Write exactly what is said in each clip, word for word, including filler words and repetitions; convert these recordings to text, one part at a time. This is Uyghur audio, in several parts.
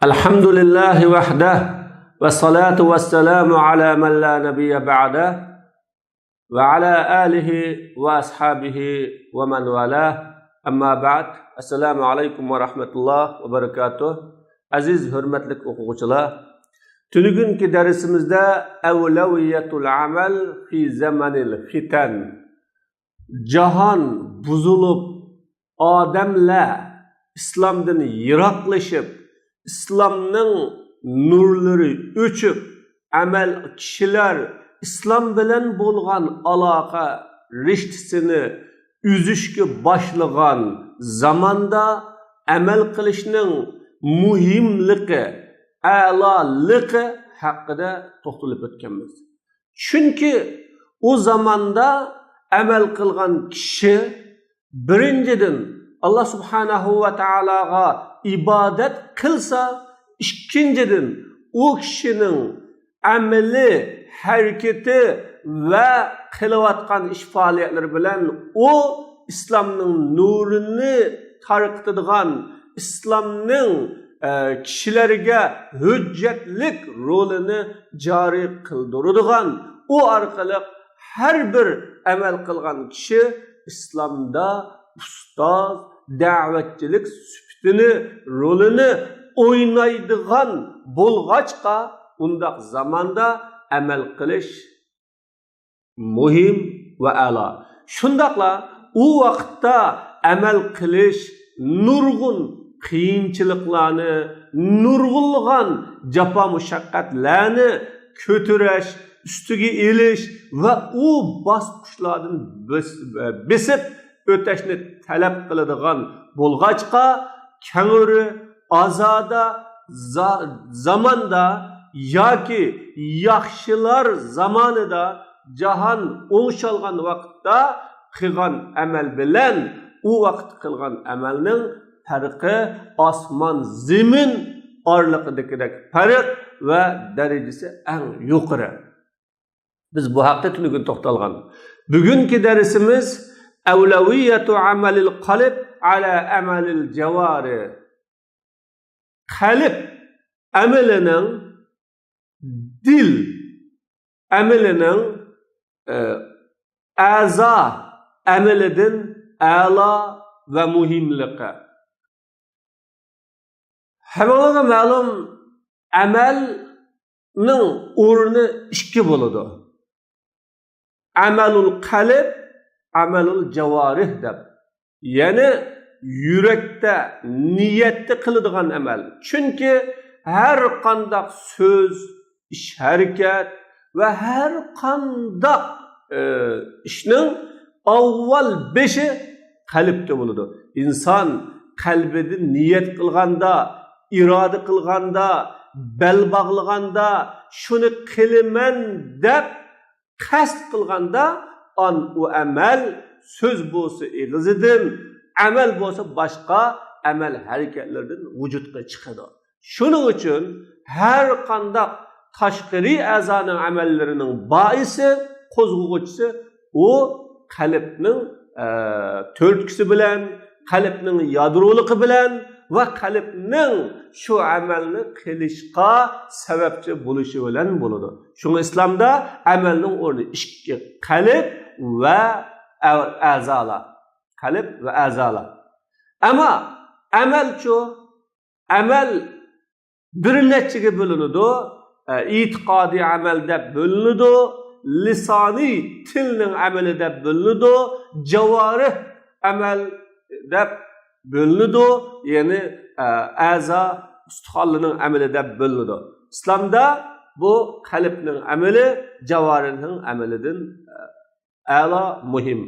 الحمد لله وحده، والصلاة والسلام على من لا نبي بعده، وعلى آله وأصحابه ومن والاه. أما بعد. السلام عليكم ورحمة الله وبركاته. ئەزىز ھۆرمەتلىك ئوقۇغۇچىلار، تۈنۈگۈنكى دەرسىمىزدە أولوية العمل في زمن الفتن، جاھان بۇزۇلۇپ، ئادەملەر ئىسلامدىن يىراقلىشىپ، ئىسلامنىڭ نۇرلىرى ئۆچۈپ، ئەمەل، كىشىلەر ئىسلام بىلەن بولغان ئالاقە رىشتىسىنى ئۈزۈشكە باشلىغان زاماندا ئەمەل قىلىشنىڭ مۇھىملىقى، ئەلالىقى ھەققىدە توختىلىپ ئۆتكەنبىز. چۈنكى ئۇ زاماندا ئەمەل قىلغان كىشى، بىرىنچىدىن، ئاللا سۇبھانەھۇ ۋە تائالاغا ئىبادەت قىلسا، ئىككىنچىدىن، ئۇ كىشىنىڭ ئەمىلى، ھەرىكىتى ۋە قىلىۋاتقان ئىش پائالىيەتلىرى بىلەن ئۇ ئىسلامنىڭ نۇرىنى تارقىتىدىغان، ئىسلامنىڭ، ئە، كىشىلەرگە ھۆججەتلىك رولىنى جارى قىلدۇرىدىغان، ئۇ ئارقىلىق ھەر بىر ئەمەل قىلغان كىشى ئىسلامدا ئۇستاز، دەۋەتچىلىك سۈپىتىنى، رولىنى ئوينايدىغان بولغاچقا، ئۇنداق زاماندا ئەمەل قىلىش مۇھىم ۋە ئەلا. شۇنداقلا ئۇ ۋاقىتتا ئەمەل قىلىش نۇرغۇن قىيىنچىلىقلارنى، نۇرغۇنلىغان جاپا مۇشەققەتلەرنى كۆتۈرۈش، ئۈستىگە ئېلىش ۋە ئۇ باسقۇچلاردىن بېس-، بېسىپ ئۆتەشنى تەلەپ قىلىدىغان بولغاچقا، كەڭرى ئازادا زا-، زاماندا ياكى ياخشىلار زامانىدا جاھان ئوڭشالغان ۋاقىتتا قىلغان ئەمەل بىلەن ئۇ ۋاقىت قىلغان ئەمەلنىڭ پەرقى ئاسمان زېمىن ئارىلىقىدىكىدەك پەرق ۋە دەرىجىسى ئەڭ يۇقىرى. بىز بۇ ھەقتە تۈنۈگۈن توختالغان. بۈگۈنكى دەرسىمىز أولوية عمل القلب على عمل الجوارح. قەلب ئەمىلىنىڭ، دىل ئەمىلىنىڭ، ئە، ئەزا ئەمىلىدىن ئەلا ۋە مۇھىملىقى. ھەممىڭلارغا مەلۇم، ئەمەلنىڭ ئورنى ئىككى بولىدۇ. ئەمەلۇل قەلب، ئەمەلۇل جاۋارىھ دەپ. يەنى يۈرەكتە، نىيەتتە قىلىدىغان ئەمەل. چۈنكى ھەر قانداق سۆز، ئىش-ھەرىكەت ۋە ھەر قانداق، ئى، ئىشنىڭ ئاۋۋال بېشى قەلبتە بولىدۇ. ئىنسان قەلبىدە نىيەت قىلغاندا، ئىرادە قىلغاندا، بەل باغلىغاندا، شۇنى قىلىمەن دەپ قەست قىلغاندا، ئان ئۇ ئەمەل، سۆز بولسا ئېغىزىدىن، ئەمەل بولسا باشقا ئەمەل ھەرىكەتلىرىدىن ۋۇجۇدقا چىقىدۇ. شۇنىڭ ئۈچۈن ھەر قانداق تاشقىرى ئەزانىڭ ئەمەللىرىنىڭ بائىسى، قوزغىغۇچىسى ئۇ قەلبنىڭ، ئە، تۈرتكىسى بىلەن، قەلبنىڭ يادرولۇقى بىلەن ۋە قەلبنىڭ شۇ ئەمەلنى قىلىشقا سەۋەبچى بولۇشى بىلەن بولىدۇ. شۇڭا ئىسلامدا ئەمەلنىڭ ئورنى ئىككى، قەلب ۋە ئە-، ئەزالار. قەلب ۋە ئەزالار. ئەمما ئەمەلچۇ؟ ئەمەل بىر نەچچىگە بۆلۈنىدۇ. ئە، ئېتىقادىي ئەمەل دەپ بۆلۈنىدۇ، لىسانىي، تىلنىڭ ئەمىلى دەپ بۆلۈنىدۇ، جاۋارىھ ئەمەل دەپ بۆلۈنىدۇ، يەنى، ئە، ئەزا، ئۇستىخانلىنىڭ ئەمىلى دەپ بۆلۈنىدۇ. ئىسلامدا بۇ قەلبنىڭ ئەمىلى، جاۋارىھنىڭ ئەمىلىدىن، ئە، ئەلا مۇھىم.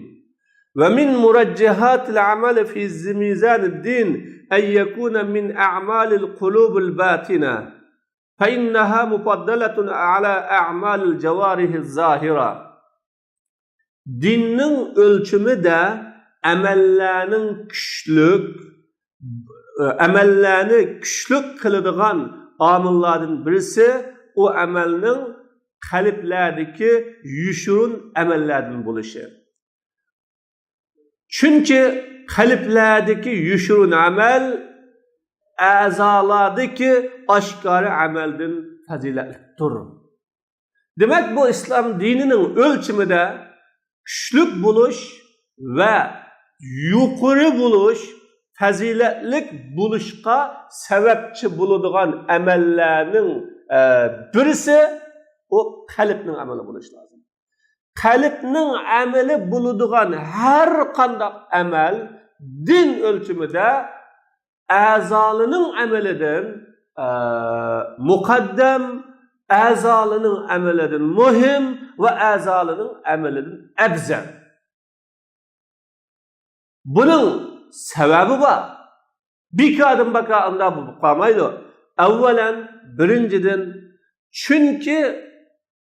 ومن مرجحات العمل في ميزان الدين أن يكون من أعمال القلوب الباطنة، فإنها مفضلة على أعمال الجوارح الظاهرة. دىننىڭ ئۆلچىمىدە ئەمەللەرنىڭ كۈچلۈك، ئەمەللەرنى كۈچلۈك قىلىدىغان ئامىللاردىن بىرسى ئۇ ئەمەلنىڭ قەلبلەردىكى يوشۇرۇن ئەمەللەردىن بولۇشى. چۈنكى قەلبلەردىكى يوشۇرۇن ئەمەل ئەزالاردىكى ئاشكارا ئەمەلدىن پەزىلەتلىكتۇر. دېمەك، بۇ ئىسلام دىنىنىڭ ئۆلچىمىدە كۈچلۈك بولۇش ۋە يۇقىرى بولۇش، پەزىلەتلىك بولۇشقا سەۋەبچى بولىدىغان ئەمەللەرنىڭ، ئە، بىرسى، ئۇ قەلبنىڭ ئەمىلى بولۇشى لازىم. قەلبنىڭ ئەمىلى بولىدىغان ھەر قانداق ئەمەل دىن ئۆلچىمىدە ئەزالىنىڭ ئەمىلىدىن، ئە، مۇقەددەم، ئەزالىنىڭ ئەمىلىدىن مۇھىم ۋە ئەزالىنىڭ ئەمىلىدىن ئەپزەل. بۇنىڭ سەۋەبى بار. بىكاردىن باكار ئۇنداق بولۇپ قالمايدۇ. ئەۋۋەلەن، بىرىنچىدىن، چۈنكى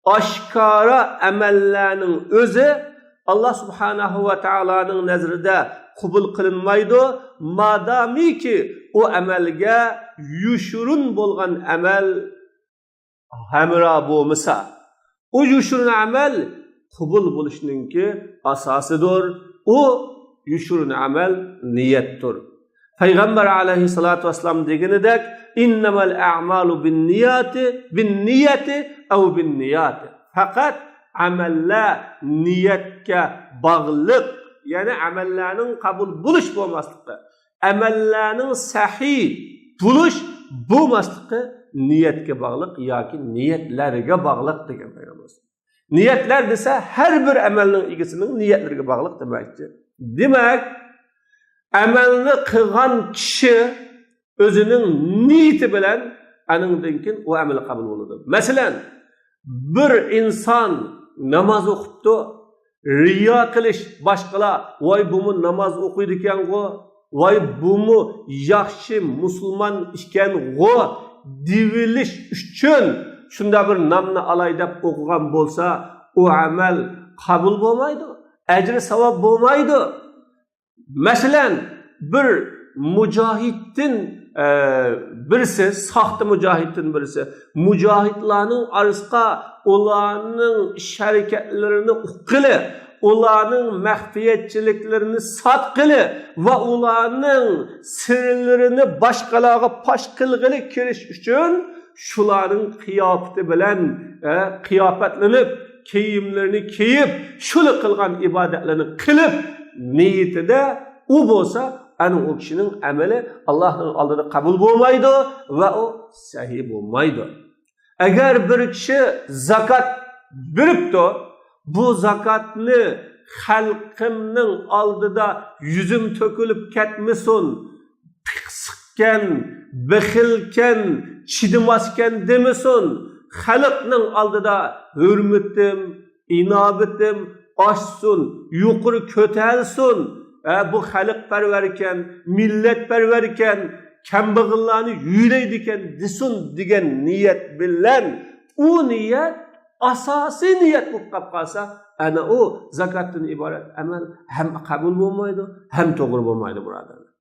ئاشكارا ئەمەللەرنىڭ ئۆزى ئاللا سۇبھانەھۇ ۋە تائالانىڭ نەزىرىدە قوبۇل قىلىنمايدۇ، مادامىكى ئۇ ئەمەلگە يوشۇرۇن بولغان ئەمەل ھەمراھ بولمىسا. ئۇ يوشۇرۇن ئەمەل قوبۇل بولۇشنىڭكى ئاساسىدۇر. ئۇ يوشۇرۇن ئەمەل نىيەتتۇر. پەيغەمبەر ئەلەيھىسسالاتۇ ۋەسسالام دېگىنىدەك، «ئىننەمەل ئەمالۇ بىننىيەتى، بىننىيەتى ئەۋ بىننىياتى.» پەقەت ئەمەللەر نىيەتكە باغلىق، يەنى ئەمەللەرنىڭ قوبۇل بولۇش بولماسلىقى، ئەمەللەرنىڭ سەھىھ بولۇش بولماسلىقى نىيەتكە باغلىق ياكى نىيەتلەرگە باغلىق دېگەن پەيغەمبەر. نىيەتلەر دېسە، ھەر بىر ئەمەلنىڭ ئىگىسىنىڭ نىيەتلىرىگە باغلىق دېمەكچى. دېمەك، ئەمەلنى قىلغان كىشى ئۆزىنىڭ نىيىتى بىلەن ئانىڭدىن كېيىن ئۇ ئەمىلى قوبۇل بولىدۇ. مەسىلەن، بىر ئىنسان ناماز ئوقۇپتۇ، رىيا قىلىش باشقىلار، «ۋاي، بۇمۇ ناماز ئوقۇيدىكەنغۇ، ۋاي، بۇمۇ ياخشى مۇسۇلمان ئىكەنغۇ» دېۋېلىش ئۈچۈن شۇنداق بىر نامنى ئالاي دەپ ئوقۇغان بولسا، ئۇ ئەمەل قوبۇل بولمايدۇ، ئەجرى ساۋاب بولمايدۇ. مەسىلەن، بىر مۇجاھىدتىن، ئە، بىرسى، ساختا مۇجاھىدتىن بىرسى، مۇجاھىدلارنىڭ ئارىسىغا ئۇلارنىڭ ئىش ھەرىكەتلىرىنى ئۇققىلى، ئۇلارنىڭ مەخپىيەتچىلىكلىرىنى ساتقىلى ۋە ئۇلارنىڭ سىرلىرىنى باشقىلارغا پاش قىلغىلى كىرىش ئۈچۈن شۇلارنىڭ قىياپىتى بىلەن، ئە، قىياپەتلىنىپ، كىيىملىرىنى كىيىپ، شۇلا قىلغان ئىبادەتلىرىنى قىلىپ، نىيىتىدە ئۇ بولسا، ئەنە ئۇ كىشىنىڭ ئەمىلى ئاللاھنىڭ ئالدىدا قوبۇل بولمايدۇ ۋە ئۇ سەھىھ بولمايدۇ. ئەگەر بىر كىشى زاكات بېرىپتۇ، بۇ زاكاتنى خەلقىمنىڭ ئالدىدا يۈزۈم تۆكۈلۈپ كەتمىسۇن، پىخسىقكەن، بېخىلكەن، چىدىماسكەن دېمىسۇن. خەلقنىڭ ئالدىدا ھۆرمىتىم، ئىناۋىتىم ئاشسۇن، يۇقىرى كۆتەرسۇن. ھە، بۇ خەلقپەرۋەركەن، مىللەتپەرۋەركەن، كەمبەغەللەرنى يۆلەيدىكەن دېسۇن دېگەن نىيەت بىلەن، ئۇ نىيەت ئاساسىي نىيەت بولۇپ قاپ قالسا، ئەنە ئۇ زاكاتتىن ئىبارەت ئەمەل ھەم قوبۇل بولمايدۇ، ھەم توغرا بولمايدۇ، بۇرادەرلەر.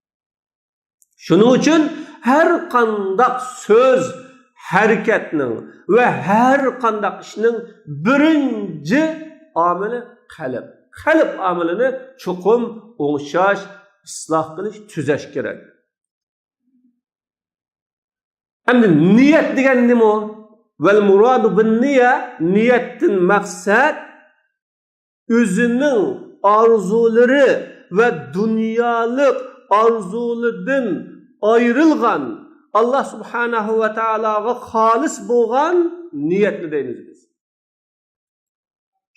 شۇنىڭ ئۈچۈن ھەر قانداق سۆز، ھەرىكەتنىڭ ۋە ھەر قانداق ئىشنىڭ بىرىنچى ئامىلى قەلب. قەلب ئامىلىنى چوقۇم ئوڭشاش، ئىسلاھ قىلىش، تۈزەش كېرەك. ئەمدى نىيەت دېگەن نېمە؟ ۋەل مۇرادۇ بىن نىيە، نىيەتتىن مەقسەت ئۆزىنىڭ ئارزۇلىرى ۋە دۇنيالىق ئارزۇلىرىدىن ئايرىلغان، ئاللا سۇبھانەھۇ ۋە تائالاغا خالىس بولغان نىيەتنى دەيمىز بىز.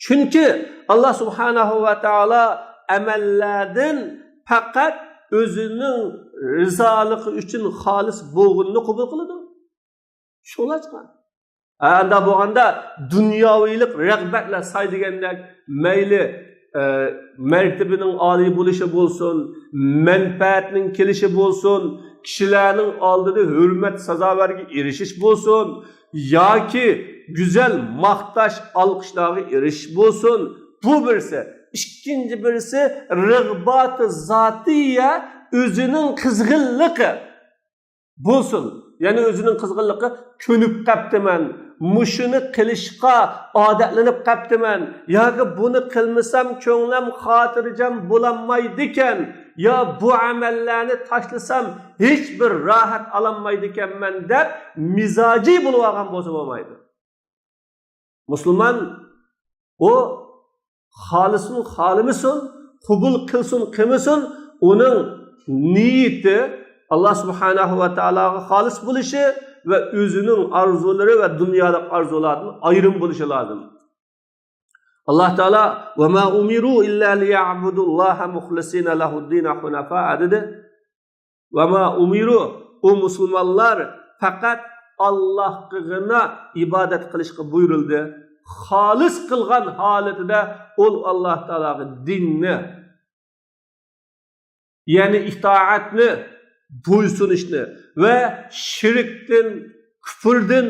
چۈنكى ئاللا سۇبھانەھۇ ۋە تائالا ئەمەللەردىن پەقەت ئۆزىنىڭ رىزالىقى ئۈچۈن خالىس بولغىنىنى قوبۇل قىلىدۇ. شۇڭلاشقا، ئە، ئانداق بولغاندا دۇنياۋىلىق رىغبەتلەر ساي دېگەندەك، مەيلى، ئە، مەرتىۋىنىڭ ئالىي بولۇشى بولسۇن، مەنپەئەتنىڭ كېلىشى بولسۇن، كىشىلەرنىڭ ئالدىدا ھۆرمەت سازاۋەرگە ئېرىشىش بولسۇن ياكى گۈزەل ماختاش، ئالقىشلارغا ئېرىشىش بولسۇن، بۇ بىرسى. ئىككىنچى بىرسى رىغباتى زاتىيە، ئۆزىنىڭ قىزغىنلىقى بولسۇن. يەنى ئۆزىنىڭ قىزغىنلىقى، كۆنۈپ قاپتىمەن، مۇشۇنى قىلىشقا ئادەتلىنىپ قاپتىمەن ياكى بۇنى قىلمىسام كۆڭلۈم خاتىرجەم بولالمايدىكەن يا بۇ ئەمەللەرنى تاشلىسام ھېچ بىر راھەت ئالالمايدىكەنمەن دەپ مىزاجى بولۇۋالغان بولسا بولمايدۇ. مۇسۇلمان ئۇ خالىسۇن خالىمىسۇن، قوبۇل قىلسۇن قىلمىسۇن، ئۇنىڭ نىيىتى ئاللا سۇبھانەھۇ ۋە تائالاغا خالىس بولۇشى ۋە ئۆزىنىڭ ئارزۇلىرى ۋە دۇنيالىق ئارزۇلاردىن ئايرىم بولۇشى لازىم. ئاللا تائالا، «وما أمروا إلا ليعبدوا الله مخلصين له الدين حنفاء» دېدى. «وما أمروا»، ئۇ مۇسۇلمانلار پەقەت ئاللاھقىغىنا ئىبادەت قىلىشقا بۇيرۇلدى. خالىس قىلغان ھالىتىدە ئۇ ئاللا تائالاغا دىننى، يەنى ئىتائەتنى، بويسۇنۇشنى ۋە شىركتىن، كۇپۇردىن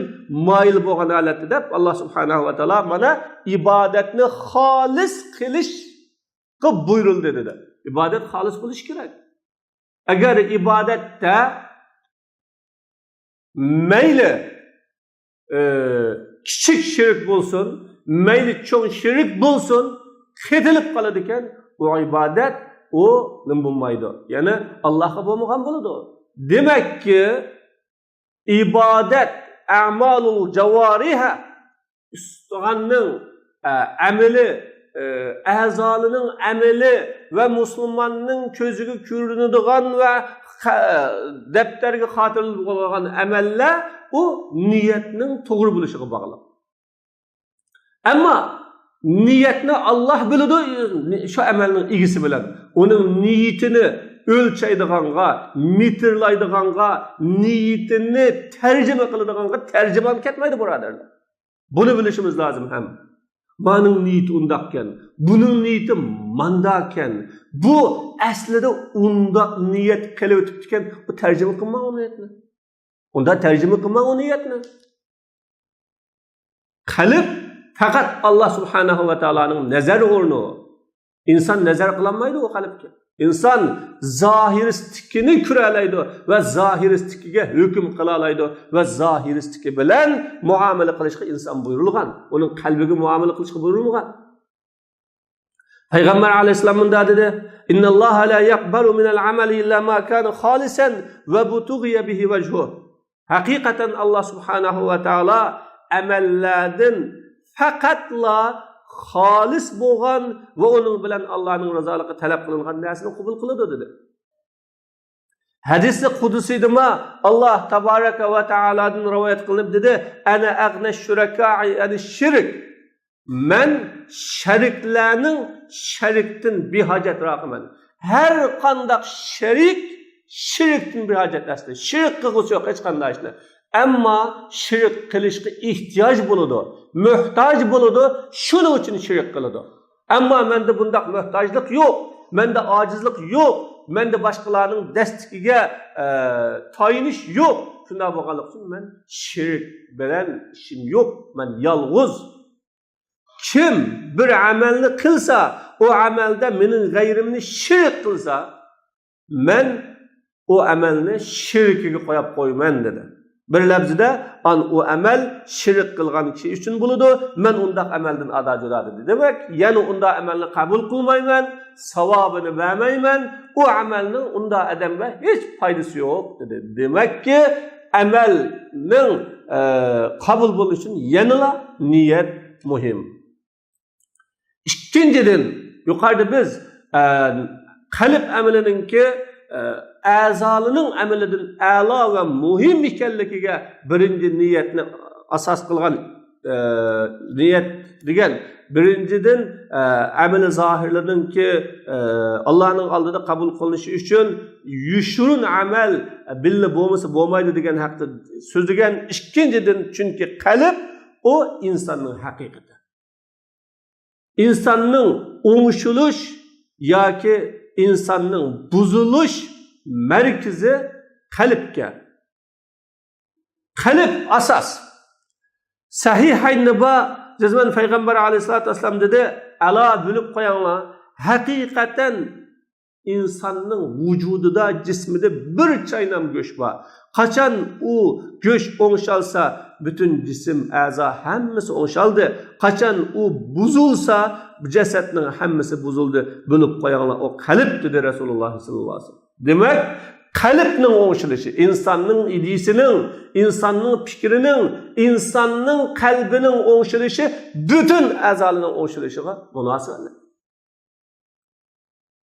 مايىل بولغان ھالەتتە دەپ، ئاللا سۇبھانەھۇ ۋە تائالا مانا ئىبادەتنى خالىس قىلىشقا بۇيرۇلدى دېدى. ئىبادەت خالىس بولۇشى كېرەك. ئەگەر ئىبادەتتە مەيلى، ئى، كىچىك شىرك بولسۇن، مەيلى چوڭ شىرك بولسۇن، قېتىلىپ قالىدىكەن، ئۇ ئىبادەت، ئۇ نېمە بولمايدۇ؟ يەنى ئاللاھقا بولمىغان بولىدۇ. دېمەككى، ئىبادەت، ئەمالۇل جاۋارىھە، ئۇستىخاننىڭ، ئە، ئەمىلى، ئە، ئەزالىنىڭ ئەمىلى ۋە مۇسۇلماننىڭ كۆزىگە كۆرۈنىدىغان ۋە خە-، دەپتەرگە خاتىرىلىنىدىغان ئەمەللەر ئۇ نىيەتنىڭ توغرا بولۇشىغا باغلىق. ئەمما نىيەتنى ئاللا بىلىدۇ، شۇ ئەمەلنىڭ ئىگىسى بىلەن. ئۇنىڭ نىيىتىنى ئۆلچەيدىغانغا، مېتىرلايدىغانغا، نىيىتىنى تەرجىمە قىلىدىغانغا تەرجىمان كەتمەيدۇ، بۇرادەرلەر. بۇنى بىلىشىمىز لازىم ھەم. مانىڭ نىيىتى ئۇنداقكەن، بۇنىڭ نىيىتى مانداكەن. بۇ ئەسلىدە ئۇنداق نىيەت قىلىۋېتىپتىكەن، ئۇ تەرجىمە قىلماڭ ئۇ نىيەتنى. ئۇندا تەرجىمە قىلماڭ ئۇ نىيەتنى. قەلب پەقەت ئاللا سۇبھانەھۇ ۋە تائالانىڭ نەزەر ئورنى. ئىنسان نەزەر قىلالمايدۇ ئۇ قەلبكە. ئىنسان زاھىرىستىكىنى كۆرەلەيدۇ ۋە زاھىرىستىكىگە ھۆكۈم قىلالايدۇ ۋە زاھىرىستىكى بىلەن مۇئامىلە قىلىشقا ئىنسان بۇيرۇلغان. ئۇنىڭ قەلبىگە مۇئامىلە قىلىشقا بۇيرۇلمىغان. پەيغەمبەر ئەلەيھىسسالام مۇنداق دېدى، «إن الله لا يقبل من العمل إلا ما كان خالصا وابتغي به وجهه». ھەقىقەتەن ئاللا سۇبھانەھۇ ۋە تائالا ئەمەللەردىن پەقەتلا خالىس بولغان ۋە ئۇنىڭ بىلەن ئاللانىڭ رازالىقى تەلەپ قىلىنغان نەرسىنى قوبۇل قىلىدۇ دېدى. ھەدىسى قۇدسىيدىمۇ ئاللا تابارەكە ۋە تائالادىن رىۋايەت قىلىنىپ دېدى، «أنا أغنى الشركاء عن الشرك». مەن شەرىكلەرنىڭ شەرىكتىن بىھاجەتراقىمەن. ھەر قانداق شەرىك شىركتىن بىھاجەت ئەسلى. شىرك قىلغۇسى يوق ھېچقانداق ئىشنى. ئەمما شىرك قىلىشقا ئېھتىياج بولىدۇ، موھتاج بولىدۇ، شۇنىڭ ئۈچۈن شىرك قىلىدۇ. ئەمما مەندە بۇنداق موھتاجلىق يوق، مەندە ئاجىزلىق يوق، مەندە باشقىلارنىڭ دەستىكىگە، ئە، تايىنىش يوق. شۇنداق بولغانلىقى ئۈچۈن مەن شىرك بىلەن ئىشىم يوق، مەن يالغۇز. كىم بىر ئەمەلنى قىلسا، ئۇ ئەمەلدە مېنىڭ غەيرىمنى شېرىك قىلسا، مەن ئۇ ئەمەلنى شېرىكىگە قويۇپ قويىمەن، دېدى. بىر لەپزىدە، ئان ئۇ ئەمەل شېرىك قىلغان كىشى ئۈچۈن بولىدۇ، مەن ئۇنداق ئەمەلدىن ئادا جۇدا، دېدى. دېمەك، يەنە ئۇنداق ئەمەلنى قەبۇل قىلمايمەن، ساۋابىنى بەرمەيمەن، ئۇ ئەمەلنىڭ ئۇنداق ئادەمگە ھېچ پايدىسى يوق، دېدى. دېمەككى، ئەمەلنىڭ، ئە، قەبۇل بولۇشى ئۈچۈن يەنىلا نىيەت مۇھىم. ئىككىنچىدىن، يۇقىرىدا بىز، ئە، قەلب ئەمىلىنىڭكى، ئە، ئەزالىنىڭ ئەمىلىدىن ئەلا ۋە مۇھىم ئىكەنلىكىگە بىرىنچى نىيەتنى ئاساس قىلغان، ئە، نىيەت دېگەن بىرىنچىدىن، ئە، ئەمىلى زاھىرلىرىنىڭكى، ئە، ئاللانىڭ ئالدىدا قەبۇل قىلىنىشى ئۈچۈن يوشۇرۇن ئەمەل بىللە بولمىسا بولمايدۇ دېگەن ھەقتە سۆزلىگەن. ئىككىنچىدىن، چۈنكى قەلب ئۇ ئىنساننىڭ ھەقىقىتى. ئىنساننىڭ ئوڭشىلىش ياكى ئىنساننىڭ بۇزۇلۇش مەركىزى قەلبكەن. قەلب ئاساس. سەھىھەيندا بار، جەزمەن پەيغەمبەر ئەلەيھىسسالاتۇ ۋەسسالام دېدى، ئەلا، بىلىپ قويۇڭلار، ھەقىقەتەن ئىنساننىڭ ۋۇجۇدىدا، جىسمىدا بىر چاينام گۆش بار. قاچان ئۇ گۆش ئوڭشالسا، پۈتۈن جىسىم، ئەزا ھەممىسى ئوڭشالدى. قاچان ئۇ بۇزۇلسا، جەسەتنىڭ ھەممىسى بۇزۇلدى. بىلىپ قويۇڭلار، ئۇ قەلب، دېدى رەسۇلۇللاھ سەللەللاھۇ ئەلەيھى ۋەسەللەم. دېمەك، قەلبنىڭ ئوڭشىلىشى، ئىنساننىڭ ئىدىيىسىنىڭ، ئىنساننىڭ پىكرىنىڭ، ئىنساننىڭ قەلبىنىڭ ئوڭشىلىشى پۈتۈن ئەزالىرىنىڭ ئوڭشىلىشىغا مۇناسىۋەتلىك.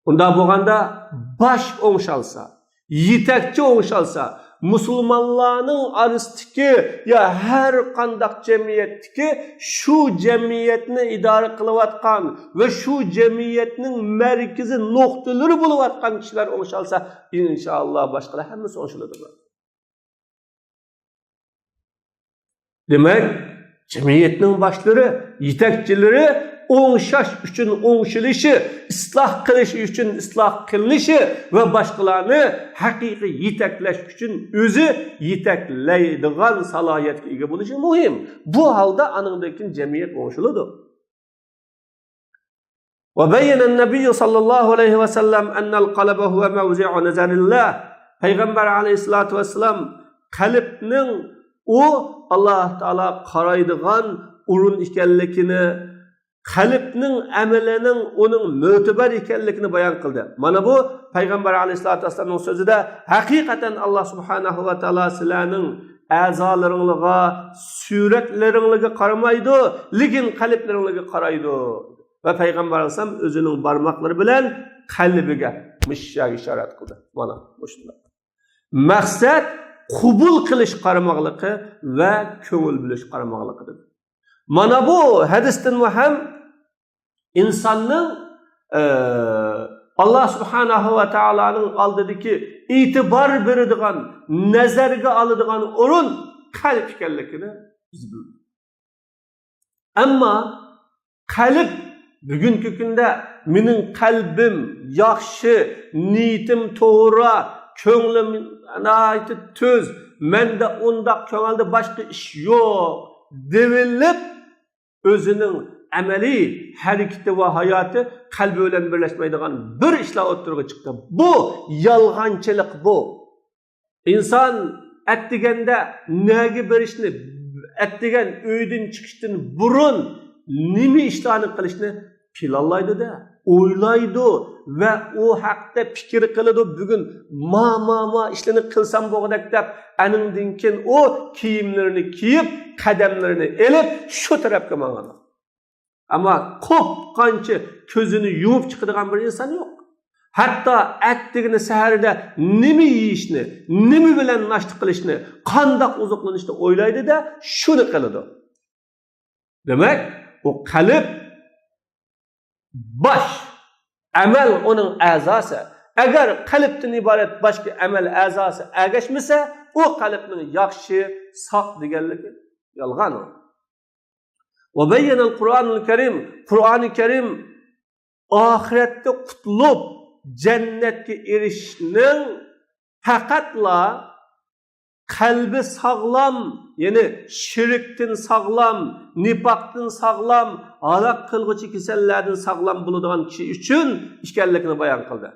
ئۇنداق بولغاندا، باش ئوڭشالسا، يېتەكچى ئوڭشالسا، مۇسۇلمانلارنىڭ ئارىسىدىكى يا ھەر قانداق جەمئىيەتتىكى شۇ جەمئىيەتنى ئىدارە قىلىۋاتقان ۋە شۇ جەمئىيەتنىڭ مەركىزى نۇقتىلىرى بولۇۋاتقان كىشىلەر ئوڭشالسا، ئىنشائاللا، باشقىلار ھەممىسى ئوڭشىلىدۇ. دېمەك، جەمئىيەتنىڭ باشلىرى، يېتەكچىلىرى ئوڭشاش ئۈچۈن ئوڭشىلىشى، ئىسلاھ قىلىش ئۈچۈن ئىسلاھ قىلىنىشى ۋە باشقىلارنى ھەقىقىي يېتەكلەش ئۈچۈن ئۆزى يېتەكلەيدىغان سالاھىيەتكە ئىگە بولۇشى مۇھىم. بۇ ھالدا ئانىڭدىن كېيىن جەمئىيەت ئوڭشىلىدۇ. وبين النبي صلى الله عليه وسلم أن القلب هو موضع نظر الله. پەيغەمبەر ئەلەيھىسسالاتۇ ۋەسسالام قەلبنىڭ ئۇ ئاللاھ تائالا قارايدىغان ئورۇن ئىكەنلىكىنى، قەلبنىڭ ئەمىلىنىڭ ئۇنىڭ مۆتىبەر ئىكەنلىكىنى بايان قىلدى. مانا بۇ پەيغەمبەر ئەلەيھىسسالاتۇ ۋەسسالامنىڭ سۆزىدە، ھەقىقەتەن ئاللاھ سۇبھانەھۇ ۋە تائالا سىلەرنىڭ ئەزالىرىڭلارغا، سۈرەتلىرىڭلارغا قارىمايدۇ، لېكىن قەلبلىرىڭلارغا قارايدۇ. ۋە پەيغەمبەر ئەلەيھىسسالام ئۆزىنىڭ بارماقلىرى بىلەن قەلبىگە، مۇشۇ يەرگە ئىشارەت قىلدى. مانا مۇشۇنداق. مەقسەت قوبۇل قىلىش قارىماقلىقى ۋە كۆڭۈل بۆلۈش قارىماقلىقى دېدى. مانا بۇ ھەدىستىنمۇ ھەم ئىنساننىڭ، ئە، ئاللاھ سۇبھانەھۇ ۋە تائالانىڭ ئالدىدىكى ئېتىبار بېرىدىغان، نەزەرگە ئالىدىغان ئورۇن قەلب ئىكەنلىكىنى بىز بىلدۇق. ئەمما قەلب بۈگۈنكى كۈندە مېنىڭ قەلبىم ياخشى، نىيىتىم توغرا، كۆڭلۈم ناھايىتى تۈز، مەندە ئۇنداق كۆڭۈلدە باشقا ئىش يوق دېۋېلىپ، ئۆزىنىڭ ئەمەلىي ھەرىكىتى ۋە ھاياتى قەلبى بىلەن بىرلەشمەيدىغان بىر ئىشلار ئوتتۇرىغا چىقتى. بۇ يالغانچىلىق بۇ. ئىنسان ئەتىگەندە نەگە بېرىشنى، ئەتىگەن ئۆيدىن چىقىشتىن بۇرۇن نېمە ئىشلارنى قىلىشنى پىلانلايدۇ-دە، ئويلايدۇ ۋە ئۇ ھەقتە پىكىر قىلىدۇ. بۈگۈن ما، ما، ما ئىشلارنى قىلسام بولغۇدەك دەپ، ئەنىڭدىن كېيىن ئۇ كىيىملىرىنى كىيىپ، قەدەملىرىنى ئېلىپ، شۇ تەرەپكە ماڭىدۇ. ئەمما قوپقانچە كۆزىنى يۇمۇپ چىقىدىغان بىر ئىنسان يوق. ھەتتا ئەتىگىنى سەھەردە نېمە يېيىشنى، نېمە بىلەن ناشتا قىلىشنى، قانداق ئوزۇقلىنىشنى ئويلايدۇ-دە، شۇنى قىلىدۇ. دېمەك، ئۇ قەلب باش، ئەمەل ئۇنىڭ ئەزاسى. ئەگەر قەلبتىن ئىبارەت باشقا ئەمەل ئەزاسى ئەگەشمىسە، ئۇ قەلبنىڭ ياخشى، ساق دېگەنلىكى يالغان ئۇ. وبين القرآن الكريم، قۇرئانى كەرىم ئاخىرەتتە قۇتۇلۇپ، جەننەتكە ئېرىشىشنىڭ پەقەتلا قەلبى ساغلام، يەنى شىركتىن ساغلام، نىپاقتىن ساغلام، ھالاك قىلغۇچى كېسەللەردىن ساغلام بولىدىغان كىشى ئۈچۈن ئىكەنلىكىنى بايان قىلدى.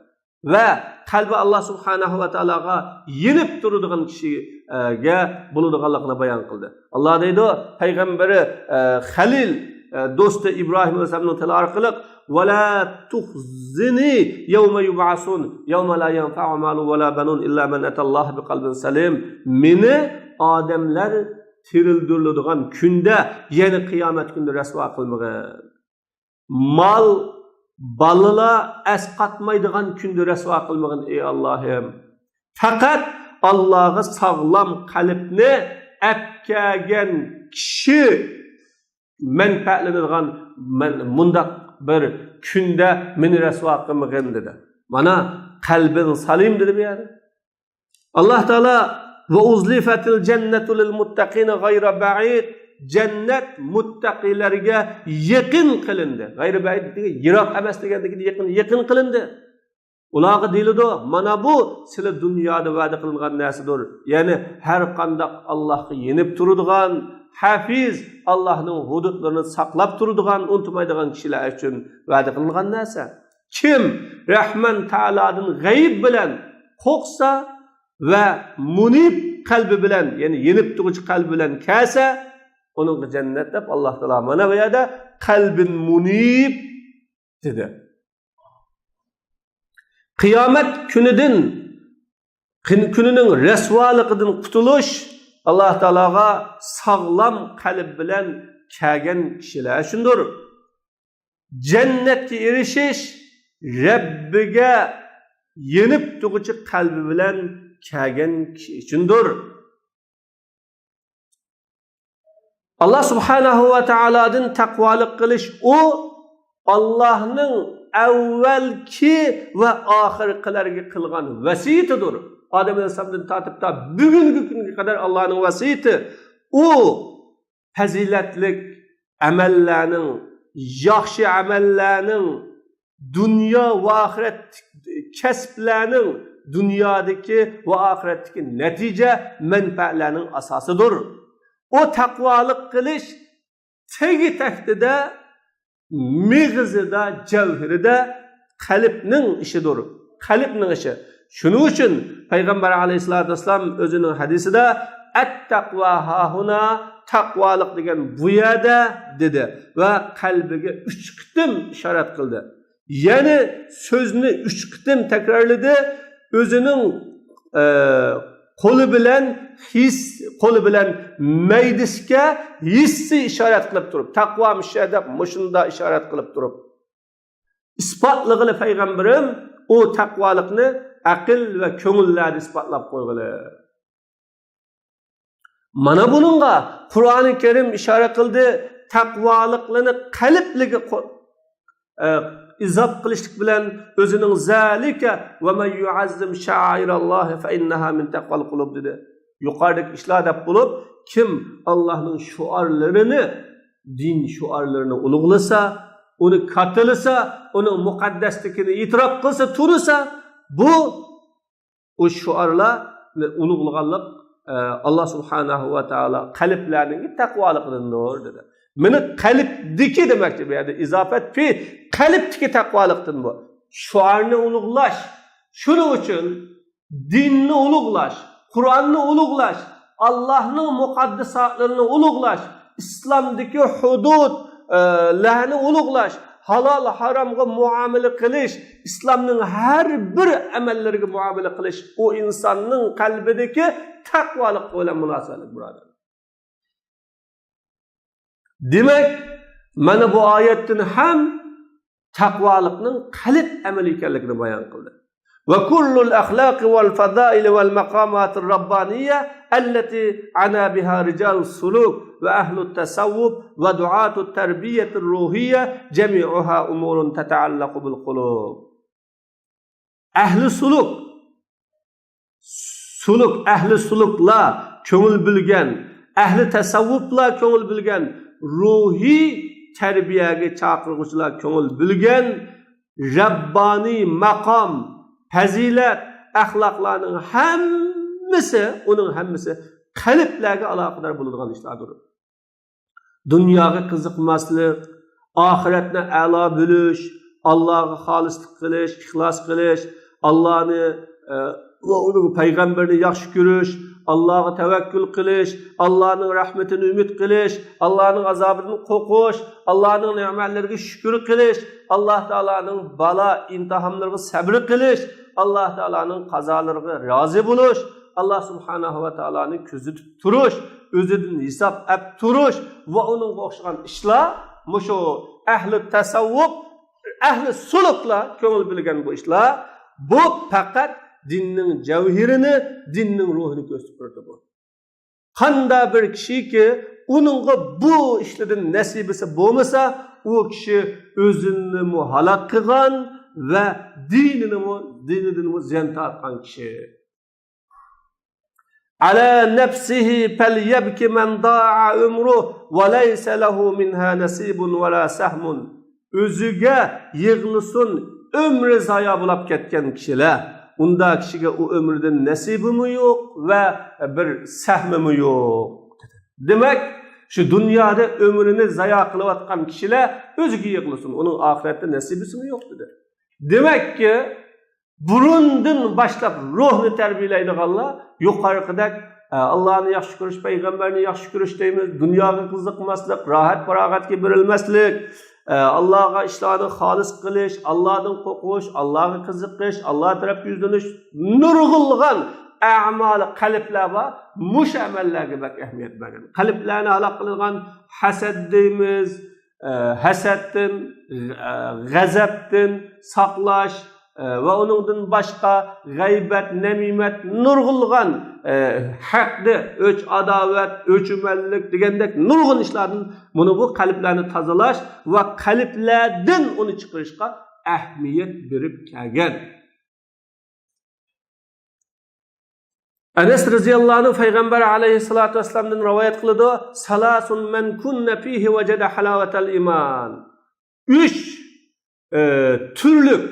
ۋە قەلبى ئاللاھ سۇبھانەھۇ ۋە تائالاغا يېنىپ تۇرىدىغان كىشىگە بولىدىغانلىقىنى بايان قىلدى. ئاللاھ دەيدۇ، پەيغەمبىرى، ئە، خەلىل، ئە، دوستى ئىبراھىم ئەلەيھىسسالامنىڭ تىلى ئارقىلىق، ولا تخزني يوم يبعثون يوم لا ينفع مال ولا بنون إلا من أتى الله بقلب سليم. مېنى ئادەملەر تىرىلدۈرۈلىدىغان كۈندە، يەنى قىيامەت كۈنىدە رەسۋا قىلمىغىن. مال، بالىلار ئەسقاتمايدىغان كۈندە رەسۋا قىلمىغىن، ئەي ئاللاھىم. پەقەت ئاللاغا ساغلام قەلبنى ئەپكەلگەن كىشى مەنپەئەتلىنىدىغان مەن-، مۇنداق بىر كۈندە مېنى رەسۋا قىلمىغىن، دېدى. مانا، قەلبىن سالىم دېدى بۇ يەردە. ئاللاھ تائالا، وأزلفت الجنة للمتقين غير بعيد، جەننەت مۇتتەقىلەرگە يېقىن قىلىندى. غەيرى بەئىد دېگەن يىراق ئەمەس دېگەندىكىن يېقىن، يېقىن قىلىندى. ئۇلارغا دېيىلىدۇ، مانا بۇ سىلە دۇنيادا ۋەدە قىلىنغان نەرسىدۇر. يەنى ھەر قانداق ئاللاھقا يېنىپ تۇرىدىغان، ھەپىز، ئاللاھنىڭ ھۇدۇدلىرىنى ساقلاپ تۇرىدىغان، ئۇنتۇمايدىغان كىشىلەر ئۈچۈن ۋەدە قىلىنغان نەرسە. كىم رەھمان تائالادىن غەيىب بىلەن قورقسا ۋە مۇنىب قەلبى بىلەن، يەنى يېنىپ تۇرغۇچى قەلبى بىلەن كەلسە، ئۇنىڭغا جەننەت دەپ ئاللا تائالا مانا بۇ يەردە قەلبىن مۇنىب دېدى. قىيامەت كۈنىدىن، كۈن-، كۈنىنىڭ رەسۋالىقىدىن قۇتۇلۇش ئاللا تائالاغا ساغلام قەلب بىلەن كەلگەن كىشىلەر ئۈچۈندۇر. جەننەتكە ئېرىشىش رەببىگە يېنىپ تۇرغۇچى قەلبى بىلەن كەلگەن كىشى ئۈچۈندۇر. ئاللا سۇبھانەھۇ ۋە تائالادىن تەقۋالىق قىلىش، ئۇ ئاللانىڭ ئەۋۋەلكى ۋە ئاخىرقىلەرگە قىلغان ۋەسىيىتىدۇر. ئادەم ئەلەيھىسسالامدىن تارتىپ تا بۈگۈنكى كۈنگە قەدەر ئاللانىڭ ۋەسىيىتى. ئۇ پەزىلەتلىك ئەمەللەرنىڭ، ياخشى ئەمەللەرنىڭ، دۇنيا ۋە ئاخىرەت كەسىپلەرنىڭ، دۇنيادىكى ۋە ئاخىرەتتىكى نەتىجە مەنپەئەتلەرنىڭ ئاساسىدۇر. ئۇ تەقۋالىق قىلىش تېگى تەكتىدە، مېغىزىدا، جەۋھىرىدە قەلبنىڭ ئىشىدۇر. قەلبنىڭ ئىشى. شۇنىڭ ئۈچۈن پەيغەمبەر ئەلەيھىسسالاتۇ ۋەسسالام ئۆزىنىڭ ھەدىسىدە، «ئەتتەقۋا ھاھۇنا»، تەقۋالىق دېگەن بۇ يەردە، دېدى ۋە قەلبىگە ئۈچ قېتىم ئىشارەت قىلدى. يەنى سۆزنى ئۈچ قېتىم تەكرارلىدى. ئۆزىنىڭ، ئە، قولى بىلەن ھېس، قولى بىلەن مەيدىسىگە ھېسسىي ئىشارەت قىلىپ تۇرۇپ، تەقۋا مۇشۇ دەپ مۇشۇندا ئىشارەت قىلىپ تۇرۇپ، ئىسپاتلىغىلى پەيغەمبىرىم ئۇ تەقۋالىقنى ئەقىل ۋە كۆڭۈللەردە ئىسپاتلاپ قويغىلى. مانا بۇنىڭغا قۇرئانى كەرىم ئىشارە قىلدى. تەقۋالىقلىنى قەلبلىگە قو-، ئە، ئىزاپ قىلىشلىق بىلەن ئۆزىنىڭ «زالىكە ۋە مەن يۇئەززىم شائىراللاھى فەئىننەھا مىن تەقۋال قۇلۇب» دېدى. يۇقىرىدىكى ئىشلار دەپ بولۇپ، كىم ئاللاھنىڭ شوئارلىرىنى، دىن شوئارلىرىنى ئۇلۇغلىسا، ئۇنى كاتتىلىسا، ئۇنىڭ مۇقەددەسلىكىنى ئېتىراپ قىلسا، تونۇسا، بۇ ئۇ شوئارلارنى ئۇلۇغلىغانلىق، ئە، ئاللا سۇبھانەھۇ ۋە تائالا قەلبلەرنىڭ تەقۋالىقىدىندۇر، دېدى. مېنى قەلبدىكى دېمەكچى، بۇ يەردە ئىزاپەت پى، قەلبتىكى تەقۋالىقتىن بۇ. شوئارنى ئۇلۇغلاش، شۇنىڭ ئۈچۈن دىننى ئۇلۇغلاش، قۇرئاننى ئۇلۇغلاش، ئاللاھنىڭ مۇقەددىساتلىرىنى ئۇلۇغلاش، ئىسلامدىكى ھۇدۇد، ئە، لەرنى ئۇلۇغلاش، ھالال ھارامغا مۇئامىلە قىلىش، ئىسلامنىڭ ھەر بىر ئەمەللىرىگە مۇئامىلە قىلىش، ئۇ ئىنساننىڭ قەلبىدىكى تەقۋالىق بىلەن مۇناسىۋەتلىك، بۇرادەر. دېمەك، مانا بۇ ئايەتتىن ھەم تەقۋالىقنىڭ قەلب ئەمىلى ئىكەنلىكىنى بايان قىلدى. وكل الأخلاق والفضائل والمقامات الربانية التي عنا بها رجال السلوك وأهل التصوف ودعاة التربية الروحية جميعها أمور تتعلق بالقلوب. ئەھلى سۇلۇك، سۇلۇك، ئەھلى سۇلۇكلار كۆڭۈل بۆلگەن، ئەھلى تەسەۋۋۇپلار كۆڭۈل بۆلگەن، روھىي تەربىيەگە چاقىرغۇچىلار كۆڭۈل بۆلگەن رەببانىي ماقام، پەزىلەت، ئەخلاقلارنىڭ ھەممىسى، ئۇنىڭ ھەممىسى قەلبلەرگە ئالاقىدار بولىدىغان ئىشلاردۇر. دۇنياغا قىزىقماسلىق، ئاخىرەتنى ئەلا بىلىش، ئاللاغا خالىسلىق قىلىش، ئىخلاس قىلىش، ئاللانى، ئە، ۋە ئۇنىڭ پەيغەمبىرىنى ياخشى كۆرۈش، ئاللاغا تەۋەككۈل قىلىش، ئاللانىڭ رەھمىتىنى ئۈمىد قىلىش، ئاللانىڭ ئازابىدىن قورقۇش، ئاللانىڭ نېمەتلىرىگە شۈكۈر قىلىش، ئاللا تائالانىڭ بالا ئىمتىھانلىرىغا سەبرى قىلىش، ئاللا تائالانىڭ قازالىرىغا رازى بولۇش، ئاللا سۇبھانەھۇ ۋە تائالانى كۆزىتىپ تۇرۇش، ئۆزىدىن ھېساب ئەپ تۇرۇش ۋە ئۇنىڭغا ئوخشىغان ئىشلار، مۇشۇ ئەھلى تەسەۋۋۇپ، ئەھلى سۇلۇكلار كۆڭۈل بۆلگەن بۇ ئىشلار، بۇ پەقەت دىننىڭ جەۋھىرىنى، دىننىڭ روھىنى كۆرسىتىپ بېرىدۇ بۇ. قانداق بىر كىشىكى ئۇنىڭغا بۇ ئىشلاردىن نەسىبىسى بولمىسا، ئۇ كىشى ئۆزىنىمۇ ھالاك قىلغان ۋە دىنىنىمۇ، دىنىدىنمۇ زىيان تارتقان كىشى. على نفسه فليبك من ضاع عمره وليس له منها نصيب ولا سهم. ئۆزىگە يىغلىسۇن ئۆمرى زايا بولاپ كەتكەن كىشىلەر. ئۇنداق كىشىگە ئۇ ئۆمرىدىن نەسىبىمۇ يوق ۋە بىر سەھمىمۇ يوق. دېمەك، شۇ دۇنيادا ئۆمرىنى زايا قىلىۋاتقان كىشىلەر ئۆزىگە يىغلىسۇن، ئۇنىڭ ئاخىرەتتە نەسىبىسىمۇ يوق، دېدى. دېمەككى، بۇرۇندىن باشلاپ روھنى تەربىيەلەيدىغانلار يۇقىرىقىدەك، ئە، ئاللانى ياخشى كۆرۈش، پەيغەمبەرنى ياخشى كۆرۈش دەيمىز، دۇنياغا قىزىقماسلىق، راھەت-پاراغەتكە بېرىلمەسلىك، ئە، ئاللاغا ئىشلارنى خالىس قىلىش، ئاللادىن قورقۇش، ئاللاغا قىزىقىش، ئاللا تەرەپكە يۈزلىنىش، نۇرغۇنلىغان ئەمالى قەلبلەر بار. مۇشۇ ئەمەللەرگە بەك ئەھمىيەت بەرگەن. قەلبلەرنى ھالاك قىلىدىغان ھەسەت دەيمىز، ئە، ھەسەتتىن، ئە، غەزەپتىن ساقلاش، ئە، ۋە ئۇنىڭدىن باشقا غەيبەت، نەمىمەت، نۇرغۇنلىغان، ئە، ھەقدە ئۆچ-ئاداۋەت، ئۆچمەنلىك دېگەندەك نۇرغۇن ئىشلاردىن مانا بۇ قەلبلەرنى تازىلاش ۋە قەلبلەردىن ئۇنى چىقىرىشقا ئەھمىيەت بېرىپ كەلگەن. ئەنەس رەزىياللاھۇ ئەنھۇ پەيغەمبەر ئەلەيھىسسالاتۇ ۋەسسالامدىن رىۋايەت قىلىدۇ، سالاسۇن مەن كۇننە فىھى ۋەجەدە ھالاۋەتەل ئىمان. ئۈچ، ئە، تۈرلۈك،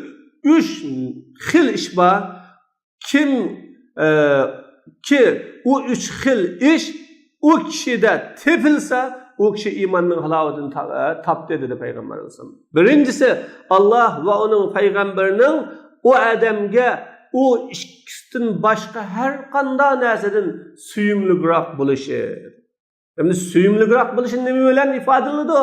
ئۈچ خىل ئىش بار. كىم، ئە، كى، ئۇ ئۈچ خىل ئىش ئۇ كىشىدە تېپىلسا، ئۇ كىشى ئىماننىڭ ھالاۋىتىنى تا-، ئە، تاپتى، دېدى پەيغەمبەر ئەلەيھىسسالام. بىرىنچىسى، ئاللا ۋە ئۇنىڭ پەيغەمبىرىنىڭ ئۇ ئادەمگە ئۇ ئىككىسىدىن باشقا ھەر قانداق نەرسىدىن سۆيۈملۈكرەك بولۇشى. ئەمدى سۆيۈملۈكرەك بولۇشى نېمە بىلەن ئىپادىلىنىدۇ؟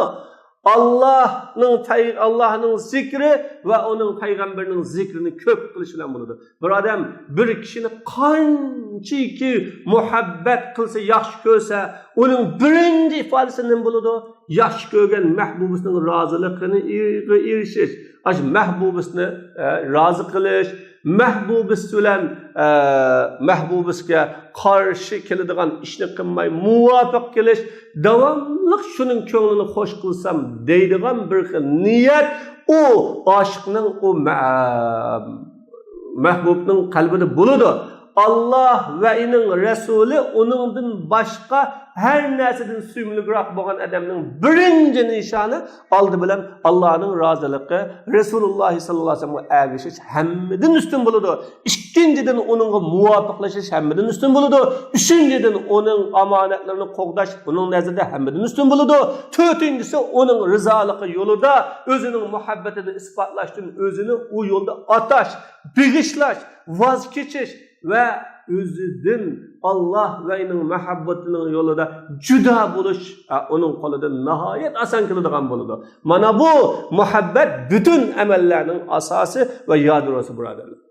ئاللاھنىڭ پەي-، ئاللاھنىڭ زىكرى ۋە ئۇنىڭ پەيغەمبىرىنىڭ زىكرىنى كۆپ قىلىش بىلەن بولىدۇ. بىر ئادەم بىر كىشىنى قانچىكى مۇھەببەت قىلسا، ياخشى كۆرسە، ئۇنىڭ بىرىنچى ئىپادىسى نېمە بولىدۇ؟ ياخشى كۆرگەن مەھبۇبىسىنىڭ رازىلىقىنى ئېرىشىش. ئاشۇ مەھبۇبىسىنى، ئە، رازى قىلىش، مەھبۇبىسى بىلەن، ئە، مەھبۇبىسىگە قارشى كېلىدىغان ئىشنى قىلماي، مۇۋاپىق كېلىش، داۋاملىق شۇنىڭ كۆڭلىنى خوش قىلسام دەيدىغان بىر خىل نىيەت، ئۇ ئاشىقنىڭ، ئۇ مە-، مەھبۇبنىڭ قەلبىدە بولىدۇ. ئاللا ۋە ئۇنىڭ رەسۇلى ئۇنىڭدىن باشقا ھەر نەرسىدىن سۆيۈملۈكرەك بولغان ئادەمنىڭ بىرىنچى نىشانى ئالدى بىلەن ئاللانىڭ رازىلىقى، رەسۇلۇللاھ ساللاللاھۇ ئەلەيھى ۋەسەللەمگە ئەگىشىش ھەممىدىن ئۈستۈن بولىدۇ. ئىككىنچىدىن، ئۇنىڭغا مۇۋاپىقلىشىش ھەممىدىن ئۈستۈن بولىدۇ. ئۈچىنچىدىن، ئۇنىڭ ئامانەتلىرىنى قوغداش ئۇنىڭ نەزىرىدە ھەممىدىن ئۈستۈن بولىدۇ. تۆتىنچىسى، ئۇنىڭ رىزالىقى يولىدا ئۆزىنىڭ مۇھەببىتىنى ئىسپاتلاش ئۈچۈن ئۆزىنى ئۇ يولدا ئاتاش، بېغىشلاش، ۋاز كېچىش ۋە ئۆزىدىن ئاللا ۋە ئۇنىڭ مۇھەببىتىنىڭ يولىدا جۇدا بولۇش، ئە، ئۇنىڭ قولىدىن ناھايەت ئاسان كېلىدىغان بولىدۇ. مانا بۇ مۇھەببەت پۈتۈن ئەمەللەرنىڭ ئاساسى ۋە يادروسى، بۇرادەرلەر.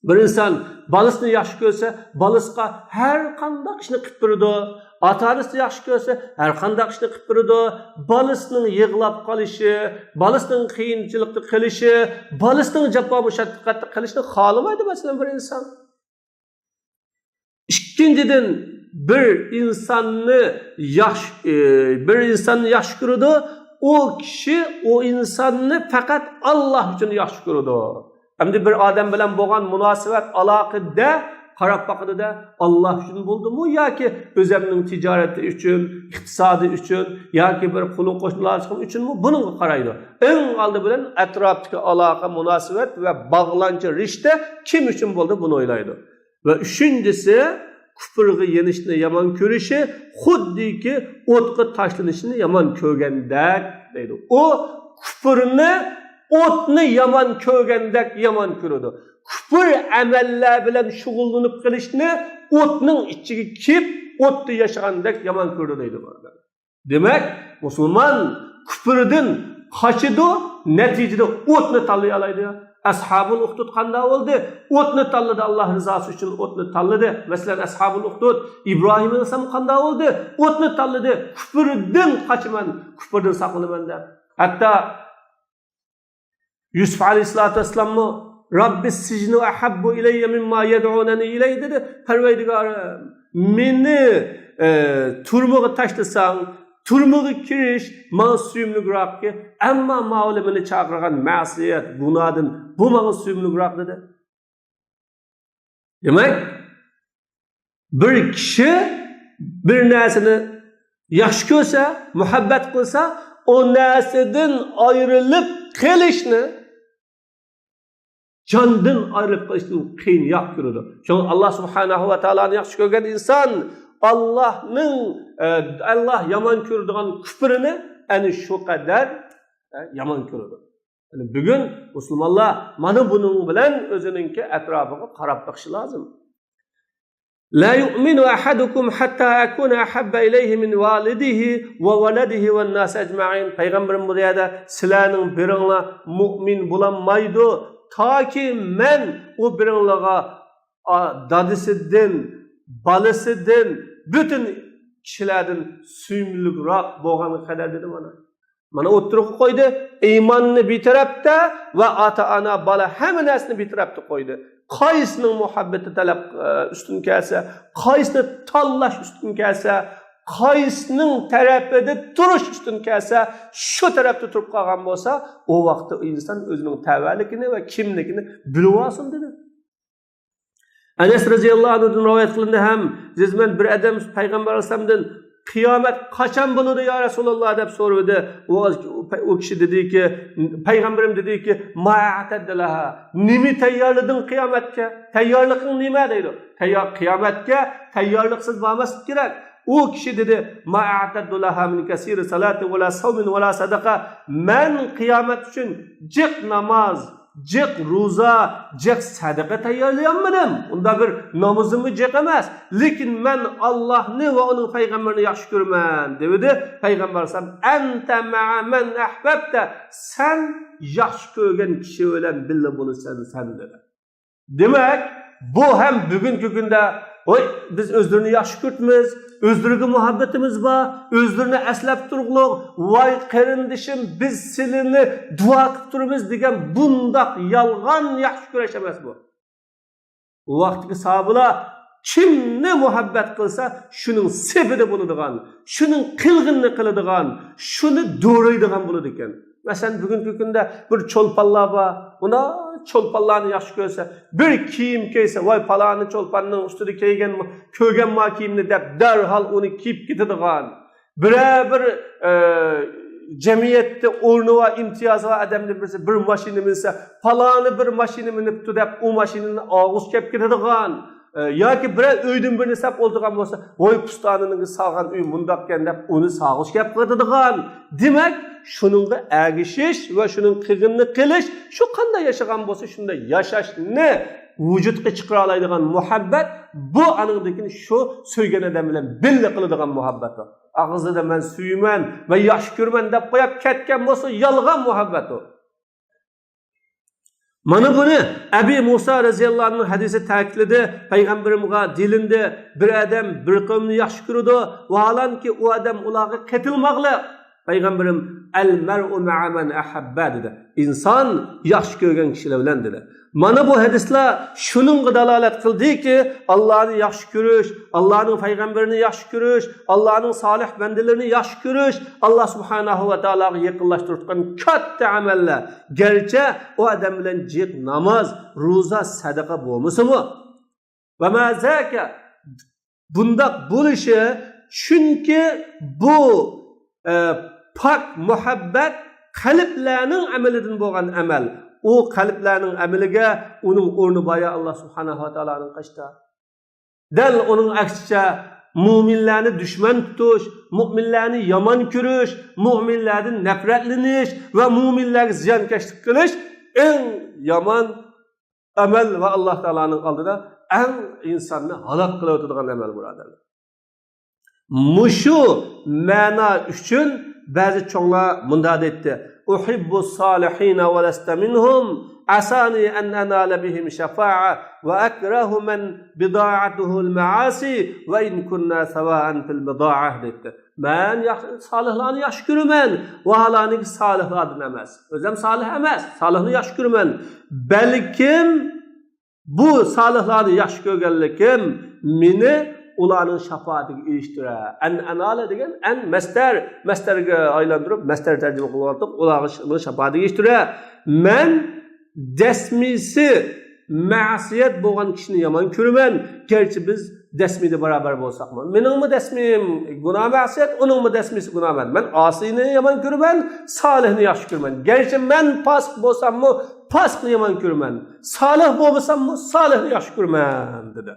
بىر ئىنسان بالىسىنى ياخشى كۆرسە، بالىسىغا ھەر قانداق ئىشنى قىلىپ بېرىدۇ. ئاتا-ئانىسىنى ياخشى كۆرسە، ھەر قانداق ئىشنى قىلىپ بېرىدۇ. بالىسىنىڭ يىغلاپ قېلىشى، بالىسىنىڭ قىيىنچىلىقتا قېلىشى، بالىسىنىڭ جاپا-مۇشەققەتتە قېلىشىنى خالىمايدۇ، مەسىلەن، بىر ئىنسان. ئىككىنچىدىن، بىر ئىنساننى ياخشى، ئى، بىر ئىنساننى ياخشى كۆرىدۇ، ئۇ كىشى ئۇ ئىنساننى پەقەت ئاللا ئۈچۈن ياخشى كۆرىدۇ. ئەمدى بىر ئادەم بىلەن بولغان مۇناسىۋەت، ئالاقىدە قاراپ باقىدۇ-دە، ئاللا ئۈچۈن بولدىمۇ ياكى ئۆزەمنىڭ تىجارىتى ئۈچۈن، ئىقتىسادى ئۈچۈن ياكى بىر قولۇم-قوشنىلار ئۈچۈنمۇ، بۇنىڭغا قارايدۇ. ئەڭ ئالدى بىلەن ئەتراپتىكى ئالاقە، مۇناسىۋەت ۋە باغلانچا، رىشتە كىم ئۈچۈن بولدى، بۇنى ئويلايدۇ. ۋە ئۈچىنچىسى، كۇپۇرغا يېنىشنى يامان كۆرۈشى، خۇددىكى ئوتقا تاشلىنىشنى يامان كۆرگەندەك دەيدۇ. ئۇ كۇپۇرنى، ئوتنى يامان كۆرگەندەك يامان كۆرىدۇ. كۇپۇر ئەمەللەر بىلەن شۇغۇللىنىپ قېلىشنى ئوتنىڭ ئىچىگە كىرىپ، ئوتتا ياشىغاندەك يامان كۆرىدۇ دەيدۇ. دېمەك، مۇسۇلمان كۇپۇردىن قاچىدۇ، نەتىجىدە ئوتنى تاللىيالايدۇ. ئەسھابۇل ئۇخدۇد قانداق بولدى؟ ئوتنى تاللىدى، ئاللا رىزاسى ئۈچۈن ئوتنى تاللىدى. مەسىلەن، ئەسھابۇل ئۇخدۇد، ئىبراھىم ئەلەيھىسسالام قانداق بولدى؟ ئوتنى تاللىدى. كۇپۇردىن قاچىمەن، كۇپۇردىن ساقلىنىمەن دەپ. ھەتتا يۈسۈپ ئەلەيھىسسالاتۇ ۋەسسالاممۇ، رەببى سىجنۇ ئەھەببۇ ئىلەييە مىمما يەدئۇنەنى ئىلەيھ، دېدى. پەرۋەردىگارىم، مېنى، ئە، تۈرمىگە تاشلىساڭ، تۈرمىگە كىرىش ماڭا سۆيۈملۈكرەككى، ئەمما ماۋۇلار مېنى چاقىرغان مەسىيەت، گۇناھتىن، بۇ ماڭا سۆيۈملۈكرەك، دېدى. دېمەك، بىر كىشى بىر نەرسىنى ياخشى كۆرسە، مۇھەببەت قىلسا، ئۇ نەرسىدىن ئايرىلىپ قېلىشنى، جاندىن ئايرىلىپ قېلىشتىن قىيىن ياخشى كۆرىدۇ. شۇڭا ئاللا سۇبھانەھۇ ۋە تائالانى ياخشى كۆرگەن ئىنسان ئاللانىڭ، ئە، ئاللا يامان كۆرىدىغان كۇپرىنى ئەنە شۇ قەدەر، ئە، يامان كۆرىدۇ. يەنى بۈگۈن مۇسۇلمانلار مانا بۇنىڭ بىلەن ئۆزىنىڭكى ئەتراپىغا قاراپ بېقىشى لازىم. لا يؤمن أحدكم حتى أكون أحب إليه من والده وولده والناس أجمعين. پەيغەمبىرىم بۇ يەردە سىلەرنىڭ بىرىڭلار مۇئمىن بولالمايدۇ، تاكى مەن ئۇ بىرىڭلارغا، ئا، دادىسىدىن، بالىسىدىن، پۈتۈن كىشىلەردىن سۆيۈملۈكرەك بولغانغا قەدەر دېدى مانا. مانا ئوتتۇرىغا قويدى. ئىماننى بىر تەرەپتە ۋە ئاتا-ئانا، بالا، ھەممە نەرسىنى بىر تەرەپتە قويدى. قايسىنىڭ مۇھەببىتى تەلەپ، ئە، ئۈستۈن كەلسە، قايسىنى تاللاش ئۈستۈن كەلسە، قايسىنىڭ تەرىپىدە تۇرۇش ئۈستۈن كەلسە، شۇ تەرەپتە تۇرۇپ قالغان بولسا، ئۇ ۋاقىتتا ئۇ ئىنسان ئۆزىنىڭ تەۋەلىكىنى ۋە كىملىكىنى بىلىۋالسۇن دېدى. ئەنەس رەزىياللاھۇ ئەنھۇدىن رىۋايەت قىلىندى ھەم جەزمەن بىر ئادەم پەيغەمبەر ئەلەيھىسسالامدىن، «قىيامەت قاچان بولىدۇ، يا رەسۇلاللا؟» دەپ سورىدى. ئۇ، ئۇ كىشى دېدىكى، پەيغەمبىرىم دېدىكى، «ما ئەئتەدتە لەھا؟» نېمە تەييارلىدىڭ قىيامەتكە؟ تەييارلىقىڭ نېمە؟ دەيدۇ. تەييار، قىيامەتكە تەييارلىقسىز بارماسلىق كېرەك. ئۇ كىشى دېدى، «ما ئەئتەدتۇ لەھا مىن كەسىرى سالاتىن ۋەلا سەۋمىن ۋەلا سەدەقە.» مەن قىيامەت ئۈچۈن جىق ناماز، جىق روزا، جىق سەدىقە تەييارلىيالمىدىم. ئۇنداق بىر نامىزىممۇ جىق ئەمەس. لېكىن مەن ئاللاھنى ۋە ئۇنىڭ پەيغەمبىرىنى ياخشى كۆرىمەن، دېۋىدى پەيغەمبەر ئەلەيھىسسالام. «ئەنتە مەئە مەن ئەھبەبتە.» سەن ياخشى كۆرگەن كىشى بىلەن بىللە بولىسەن سەن، دېدى. دېمەك، بۇ ھەم بۈگۈنكى كۈندە، ۋاي، بىز ئۆزلىرىنى ياخشى كۆرىمىز، ئۆزلىرىگە مۇھەببىتىمىز بار، ئۆزلىرىنى ئەسلەپ تۇرغۇلۇق، ۋاي قېرىندىشىم، بىز سىلىنى دۇئا قىلىپ تۇرىمىز دېگەن بۇنداق يالغان ياخشى كۆرۈش ئەمەس بۇ. ۋاقتىكى ساھابىلار كىمنى مۇھەببەت قىلسا، شۇنىڭ سېپىدە بولىدىغان، شۇنىڭ قىلغىنىنى قىلىدىغان، شۇنى دورايدىغان بولىدىكەن. مەسىلەن، بۈگۈنكى كۈندە بىر چولپانلار بار، ئۇنداق چولپانلارنى ياخشى كۆرسە، بىر كىيىم كىيسە، ۋاي، پالانى چولپاننىڭ ئۈستىدە كىيگەن، كۆرگەنما كىيىمنى دەپ، دەرھال ئۇنى كىيىپ كېتىدىغان. بىرەر بىر، ئە، جەمئىيەتتە ئورنى بار، ئىمتىيازى بار ئادەمدىن بىرسى بىر ماشىنا مىنسە، پالانى بىر ماشىنا مىنىپتۇ دەپ، ئۇ ماشىنىنى ئالغۇسى كېلىپ كېتىدىغان. ئە، ياكى بىرەر ئۆيدىن بىرنى ساپ ئولتۇرغان بولسا، ۋاي، پۇستانىنىڭ سالغان ئۆيى مۇنداق ئىكەن دەپ، ئۇنى سالغۇسى كېلىپ كېتىدىغان. دېمەك، شۇنىڭغا ئەگىشىش ۋە شۇنىڭ قىلغىنىنى قىلىش، شۇ قانداق ياشىغان بولسا، شۇنداق ياشاشنى ۋۇجۇدقا چىقىرالايدىغان مۇھەببەت، بۇ ئانىڭدىن كېيىن شۇ سۆيگەن ئادەم بىلەن بىللە قىلىدىغان مۇھەببەت. ئاغزىدا «مەن سۆيىمەن، مەن ياخشى كۆرىمەن» دەپ قويۇپ كەتكەن بولسا، يالغان مۇھەببەت ئۇ. مانا بۇنى ئەبى مۇسا رەزىياللاھۇ ئەنھۇنىڭ ھەدىسى تەكىتلىدى. پەيغەمبىرىمغا دېيىلدى، بىر ئادەم بىر قەۋمنى ياخشى كۆرىدۇ، ۋاھالەنكى، ئۇ ئادەم ئۇلارغا قېتىلماقلىق. پەيغەمبىرىم، «ئەل مەرئۇ مەئە مەن ئەھەببە» دېدى. ئىنسان ياخشى كۆرگەن كىشىلەر بىلەن دېدى. مانا بۇ ھەدىسلەر شۇنىڭغا دالالەت قىلدىكى، ئاللانى ياخشى كۆرۈش، ئاللانىڭ پەيغەمبىرىنى ياخشى كۆرۈش، ئاللانىڭ سالىھ بەندىلىرىنى ياخشى كۆرۈش، ئاللا سۇبھانەھۇ ۋە تائالاغا يېقىنلاشتۇرۇۋاتقان كاتتا ئەمەللەر. گەرچە ئۇ ئادەم بىلەن جىق ناماز، روزا، سەدىقە بولمىسىمۇ. ۋە مە زاكە، بۇنداق بولۇشى، چۈنكى بۇ، ئە، پاك مۇھەببەت قەلبلەرنىڭ ئەمىلىدىن بولغان ئەمەل. ئۇ قەلبلەرنىڭ ئەمىلىگە ئۇنىڭ ئورنى بار يا ئاللا سۇبھانەھۇ ۋە تائالانىڭ قېشىدا. دەل ئۇنىڭ ئەكسىچە، مۇئمىنلەرنى دۈشمەن تۇتۇش، مۇئمىنلەرنى يامان كۆرۈش، مۇئمىنلەردىن نەپرەتلىنىش ۋە مۇئمىنلەرگە زىيانكەشلىك قىلىش ئەڭ يامان ئەمەل ۋە ئاللا تائالانىڭ ئالدىدا ئەڭ ئىنساننى ھالاك قىلىۋېتىدىغان ئەمەل، بۇرادەرلەر. مۇشۇ مەنا ئۈچۈن بەزى چوڭلار مۇنداق دەيتتى: «ئۇھىببۇس سالىھىنە ۋە لەستە مىنھۇم، ئەسانى ئەن ئەنالە بىھىم شەفائە، ۋە ئەكرەھۇ مەن بىدائەتۇھۇل مەئاسى، ۋە ئىن كۇننا سەۋائەن فىل بىدائە» دەيتتى. مەن ياخشى، سالىھلارنى ياخشى كۆرىمەن، ۋاھالەنكى، سالىھلاردىن ئەمەس. ئۆزۈم سالىھ ئەمەس، سالىھنى ياخشى كۆرىمەن. بەلكىم بۇ سالىھلارنى ياخشى كۆرگەنلىكىم مېنى ئۇلارنىڭ شاپائىتىگە ئېرىشتۈرە. ئەن ئەنالە دېگەن ئەن مەستەر، مەستەرگە ئايلاندۇرۇپ، مەستەر تەرجىمە قىلىۋاتىق، ئۇلارنىڭ شاپائىتىگە ئېرىشتۈرە. مەن دەسمىسى مەسىيەت بولغان كىشىنى يامان كۆرىمەن، گەرچە بىز دەسمىدە باراۋەر بولساقمۇ. مېنىڭمۇ دەسمىم گۇناھ مەسىيەت، ئۇنىڭمۇ دەسمىسى گۇناھ مەسىيەت. مەن ئاسىينى يامان كۆرىمەن، سالىھنى ياخشى كۆرىمەن. گەرچە مەن پاسىق بولساممۇ، پاسىقنى يامان كۆرىمەن. سالىھ بولمىساممۇ، سالىھنى ياخشى كۆرىمەن، دېدى.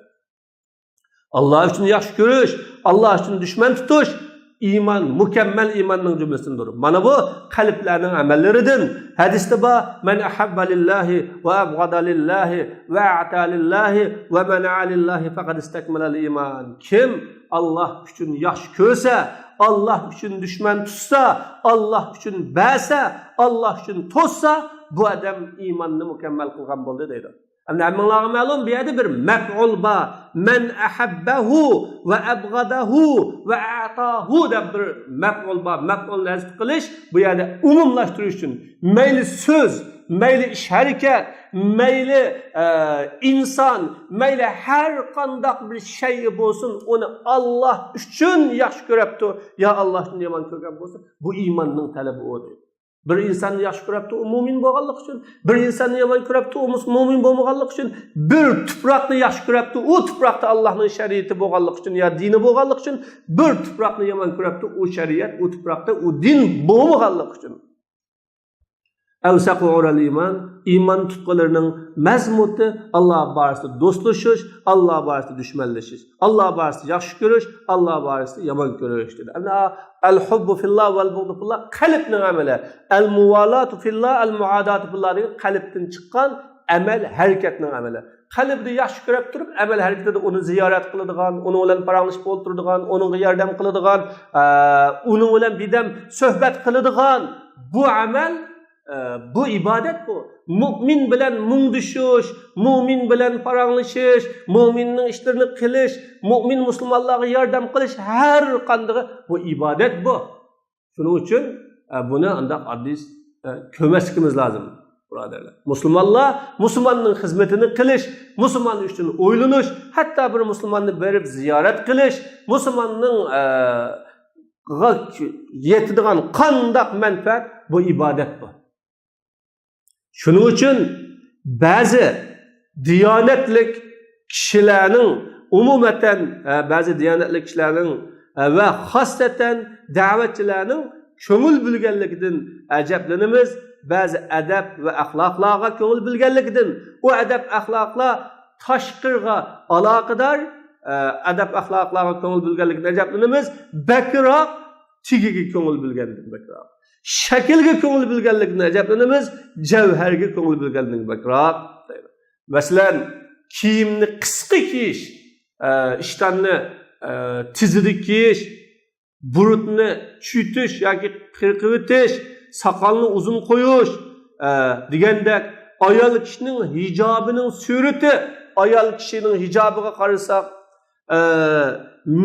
ئاللا ئۈچۈن ياخشى كۆرۈش، ئاللا ئۈچۈن دۈشمەن تۇتۇش، ئىمان، مۇكەممەل ئىماننىڭ جۈملىسىدىندۇر. مانا بۇ قەلبلەرنىڭ ئەمەللىرىدىن. ھەدىستە بار، مەن ئەھەببە لىللاھى ۋە ئەبغەدە لىللاھى ۋە ئەتە لىللاھى ۋە مەنەئە لىللاھى فەقەد ئىستەكمەلەل ئىمان. كىم ئاللاھ ئۈچۈن ياخشى كۆرسە، ئاللاھ ئۈچۈن دۈشمەن تۇتسا، ئاللاھ ئۈچۈن بەرسە، ئاللاھ ئۈچۈن توسسا، بۇ ئادەم ئىماننى مۇكەممەل قىلغان بولدى دەيدۇ. ئەمدى ھەممىڭلارغا مەلۇم، بۇ يەردە بىر مەپئۇل بار. مەن ئەھەببەھۇ ۋە ئەبغەدەھۇ ۋە ئەتاھۇ دەپ بىر مەپئۇل بار. مەپئۇلنى ھەزپ قىلىش، بۇ يەردە ئومۇملاشتۇرۇش ئۈچۈن. مەيلى سۆز، مەيلى ئىش ھەرىكەت، مەيلى، ئە، ئىنسان، مەيلى ھەر قانداق بىر شەيئى بولسۇن، ئۇنى ئاللاھ ئۈچۈن ياخشى كۆرەپتۇ، يا ئاللاھ ئۈچۈن يامان كۆرگەن بولسا، بۇ ئىماننىڭ تەلىپى ئۇ دەيدۇ. بىر ئىنساننى ياخشى كۆرەپتۇ، ئۇ مۇئمىن بولغانلىقى ئۈچۈن. بىر ئىنساننى يامان كۆرەپتۇ، ئۇ مۇس-، مۇئمىن بولمىغانلىقى ئۈچۈن. بىر تۇپراقنى ياخشى كۆرەپتۇ، ئۇ تۇپراقتا ئاللاھنىڭ شەرىئىتى بولغانلىقى ئۈچۈن يا دىنى بولغانلىقى ئۈچۈن. بىر تۇپراقنى يامان كۆرەپتۇ، ئۇ شەرىئەت، ئۇ تۇپراقتا ئۇ دىن بولمىغانلىقى ئۈچۈن. ئەۋسەقۇ ئۇرەل ئىمان، ئىمان تۇتقىلىرىنىڭ مەزمۇتى ئاللا بارىسىدا دوستلىشىش، ئاللا بارىسىدا دۈشمەنلىشىش، ئاللا بارىسىدا ياخشى كۆرۈش، ئاللا بارىسىدا يامان كۆرۈش دېدى. ئەمدى ئەل ھۇببۇ فىللا ۋەل بۇغدۇ فىللا قەلبنىڭ ئەمىلى. ئەل مۇۋالاتۇ فىللا، ئەل مۇئاداتۇ فىللا دېگەن قەلبتىن چىققان ئەمەل ھەرىكەتنىڭ ئەمىلى. قەلبىدە ياخشى كۆرۈپ تۇرۇپ، ئەمەل ھەرىكىتىدە ئۇنى زىيارەت قىلىدىغان، ئۇنىڭ بىلەن پاراڭلىشىپ ئولتۇرىدىغان، ئۇنىڭغا ياردەم قىلىدىغان، ئە، ئۇنىڭ بىلەن بىردەم سۆھبەت قىلىدىغان بۇ ئەمەل، ئە، بۇ ئىبادەت بۇ. مۇئمىن بىلەن مۇڭدىشىش، مۇئمىن بىلەن پاراڭلىشىش، مۇئمىننىڭ ئىشلىرىنى قىلىش، مۇئمىن مۇسۇلمانلارغا ياردەم قىلىش، ھەر قاندىقى بۇ ئىبادەت بۇ. شۇنىڭ ئۈچۈن، ئە، بۇنى ئانداق ئاددىي، ئە، كۆرمەسلىكىمىز لازىم، بۇرادەرلەر. مۇسۇلمانلار مۇسۇلماننىڭ خىزمىتىنى قىلىش، مۇسۇلمان ئۈچۈن ئويلىنىش، ھەتتا بىر مۇسۇلماننى بېرىپ زىيارەت قىلىش، مۇسۇلماننىڭ، ئە، غا يېتىدىغان قانداق مەنپەئەت، بۇ ئىبادەت بۇ. شۇنىڭ ئۈچۈن بەزى دىيانەتلىك كىشىلەرنىڭ، ئومۇمەن، ئە، بەزى دىيانەتلىك كىشىلەرنىڭ، ئە، ۋە خاسسەتەن دەۋەتچىلەرنىڭ كۆڭۈل بۆلگەنلىكىدىن ئەجەبلىنىمىز. بەزى ئەدەپ ۋە ئەخلاقلارغا كۆڭۈل بۆلگەنلىكىدىن، ئۇ ئەدەپ ئەخلاقلار تاشقىرىغا ئالاقىدار، ئە، ئەدەپ ئەخلاقلارغا كۆڭۈل بۆلگەنلىكىدىن ئەجەبلىنىمىز. بەكرەك تېگىگە كۆڭۈل بۆلگەندىن بەكرەك. شەكىلگە كۆڭۈل بۆلگەنلىكىدىن ئەجەبلىنىمىز، جەۋھەرگە كۆڭۈل بۆلگەندىن بەكرەك. مەسىلەن، كىيىمنى قىسقا كىيىش، ئە، ئىشتاننى، ئە، تىزىدا كىيىش، بۇرۇتنى چۈشۈرتۈش ياكى قىرقىۋېتىش، ساقالنى ئۇزۇن قويۇش، ئە، دېگەندەك، ئايال كىشىنىڭ ھىجابىنىڭ سۈرىتى، ئايال كىشىنىڭ ھىجابىغا قارىساق، ئە،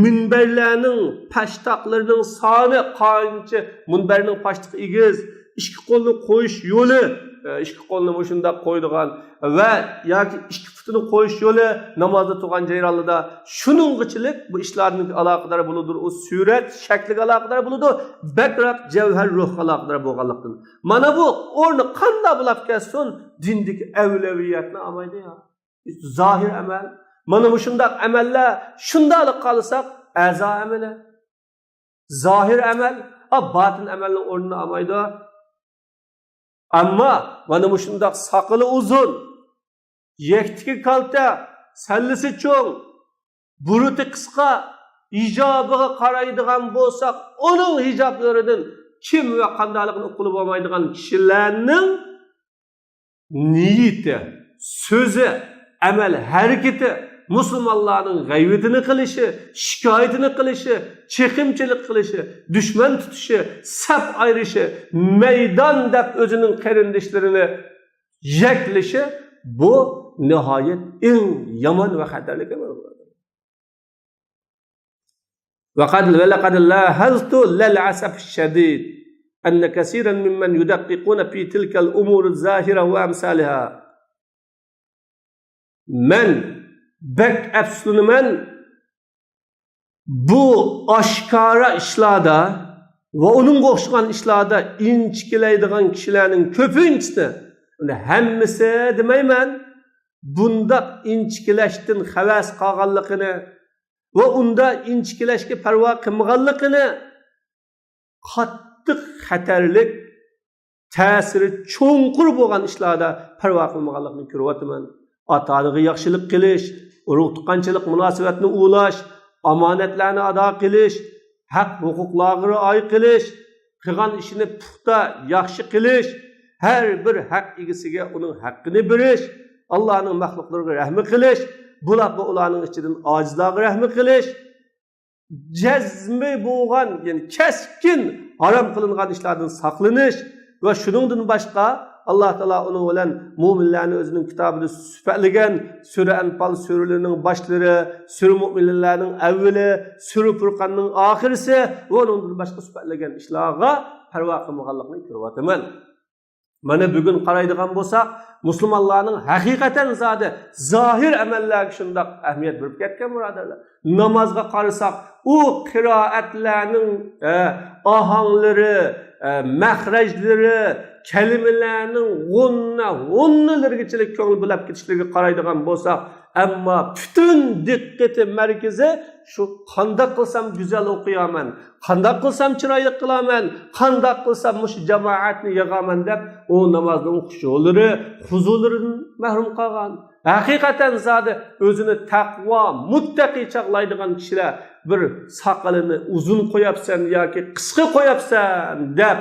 مۇنبەرلەرنىڭ پاشتاقلىرىنىڭ سانى قانچە، مۇنبەرنىڭ پاشتىقى ئېگىز، ئىككى قولنى قويۇش يولى، ئە، ئىككى قولنى مۇشۇنداق قويىدىغان ۋە ياكى ئىككى پۇتىنى قويۇش يولى، نامازدا تۇرغان جەريانلىرىدا شۇنىڭغىچىلىك بۇ ئىشلاردىن ئالاقىدار بولىدۇ، ئۇ سۈرەت، شەكلىگە ئالاقىدار بولىدۇ، بەكرەك جەۋھەر روھقا ئالاقىدار بولغانلىقتىن. مانا بۇ ئورنى قانداق بولاپ كەتسۇن، دىندىكى ئەۋلەۋىيەتنى ئالمايدۇ يا. زاھىر ئەمەل. مانا مۇشۇنداق ئەمەللەر شۇنداقلا قالساق، ئەزا ئەمىلى. زاھىر ئەمەل، ئا، باتىن ئەمەلنىڭ ئورنىنى ئالمايدۇ. ئەمما مانا مۇشۇنداق ساقىلى ئۇزۇن، يەكتىكى كالتە، سەللىسى چوڭ، بۇرۇتى قىسقا، ھىجابىغا قارايدىغان بولساق، ئۇنىڭ ھىجابلىرىدىن كىم ۋە قانداقلىقىنى ئۇققىلى بولمايدىغان كىشىلەرنىڭ نىيىتى، سۆزى، ئەمەل ھەرىكىتى، مۇسۇلمانلارنىڭ غەيۋىتىنى قىلىشى، شىكايىتىنى قىلىشى، چېقىمچىلىق قىلىشى، دۈشمەن تۇتۇشى، سەپ ئايرىشى، مەيدان دەپ ئۆزىنىڭ قېرىندىشلىرىنى يەكلىشى، بۇ ناھايەت ئەڭ يامان ۋە خەتەرلىك ئەمەل. وقد، ولقد لاحظت للأسف الشديد أن كثيرا ممن يدققون في تلك الأمور الظاهرة وأمثالها. مەن بەك ئەپسۇسلىنىمەن، بۇ ئاشكارا ئىشلاردا ۋە ئۇنىڭغا ئوخشىغان ئىشلاردا ئىنچىكىلەيدىغان كىشىلەرنىڭ كۆپىنچىسى، ھەممىسى دېمەيمەن، بۇنداق ئىنچىكىلەشتىن خەۋەرسىز قالغانلىقىنى ۋە ئۇنداق ئىنچىكىلەشكە پەرۋا قىلمىغانلىقىنى، قاتتىق خەتەرلىك، تەسىرى چوڭقۇر بولغان ئىشلاردا پەرۋا قىلمىغانلىقىنى كۆرۈۋاتىمەن. ئاتا-ئانىغا ياخشىلىق قىلىش، ئۇرۇق-تۇغقانچىلىق مۇناسىۋەتنى ئۇلاش، ئامانەتلەرنى ئادا قىلىش، ھەق ھوقۇقلارغا رىئايە قىلىش، قىلغان ئىشىنى پۇختا، ياخشى قىلىش، ھەر بىر ھەق ئىگىسىگە ئۇنىڭ ھەققىنى بېرىش، ئاللانىڭ مەخلۇقلىرىغا رەھمى قىلىش، بولۇپمۇ ئۇلارنىڭ ئىچىدىن ئاجىزلارغا رەھمى قىلىش، جەزمى بولغان، يەنى كەسكىن ھارام قىلىنغان ئىشلاردىن ساقلىنىش ۋە شۇنىڭدىن باشقا، ئاللا تائالا ئۇنىڭ بىلەن مۆمىنلەرنى ئۆزىنىڭ كىتابىدا سۈپەتلىگەن سۈرە ئەنپال سۈرىلىرىنىڭ باشلىرى، سۈرە مۆمىنلەرنىڭ ئەۋۋىلى، سۈرە پۇرقاننىڭ ئاخىرىسى ۋە ئۇنىڭدىن باشقا سۈپەتلىگەن ئىشلارغا پەرۋا قىلمىغانلىقىنى كۆرۈۋاتىمەن. مانا بۈگۈن قارايدىغان بولساق، مۇسۇلمانلارنىڭ ھەقىقەتەن زادى زاھىر ئەمەللەرگە شۇنداق ئەھمىيەت بېرىپ كەتكەن، بۇرادەرلەر. نامازغا قارىساق، ئۇ قىرائەتلەرنىڭ، ئە، ئاھاڭلىرى، ئە، مەخرەجلىرى، كەلىمىلەرنىڭ غۇننە، غۇننىلىرىگىچىلىك كۆڭۈل بۆلۈپ كېتىشلىرىگە قارايدىغان بولساق، ئەمما پۈتۈن دىققىتى مەركىزى شۇ، قانداق قىلسام گۈزەل ئوقۇيامەن، قانداق قىلسام چىرايلىق قىلامەن، قانداق قىلسام مۇشۇ جامائەتنى يىغامەن دەپ، ئۇ نامازنىڭ خۇشۇلىرى، خۇزۇلىرىدىن مەھرۇم قالغان. ھەقىقەتەن زادى ئۆزىنى تەقۋا، مۇتتەقى چاغلايدىغان كىشىلەر بىر ساقىلىنى ئۇزۇن قوياپسەن ياكى قىسقا قوياپسەن دەپ،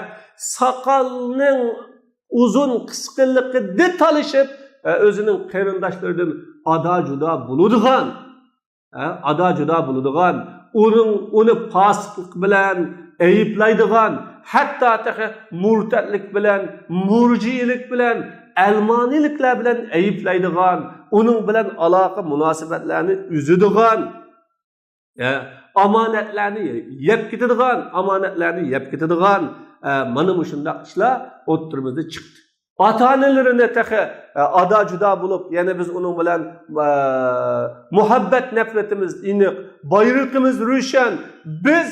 ساقالنىڭ ئۇزۇن قىسقىلىقىدا تالىشىپ، ئۆزىنىڭ قېرىنداشلىرىدىن ئادا جۇدا بولىدىغان، ئادا جۇدا بولىدىغان، ئۇنىڭ، ئۇنى پاسىقلىق بىلەن ئەيىبلەيدىغان، ھەتتا تېخى مۇرتەتلىك بىلەن، مۇرجىئىلىك بىلەن، ئەلمانىيلىكلار بىلەن ئەيىبلەيدىغان، ئۇنىڭ بىلەن ئالاقە مۇناسىۋەتلەرنى ئۈزىدىغان، ئە، ئامانەتلەرنى يەپ كېتىدىغان، ئامانەتلەرنى يەپ كېتىدىغان، ئە، مانا مۇشۇنداق ئىشلار ئوتتۇرىمىزدا چىقتى. ئاتا-ئانىلىرىنى تېخى، ئە، ئادا-جۇدا بولۇپ، يەنە بىز ئۇنىڭ بىلەن، ئە، مۇھەببەت نەپرىتىمىز ئېنىق، بايرىقىمىز روشەن. بىز،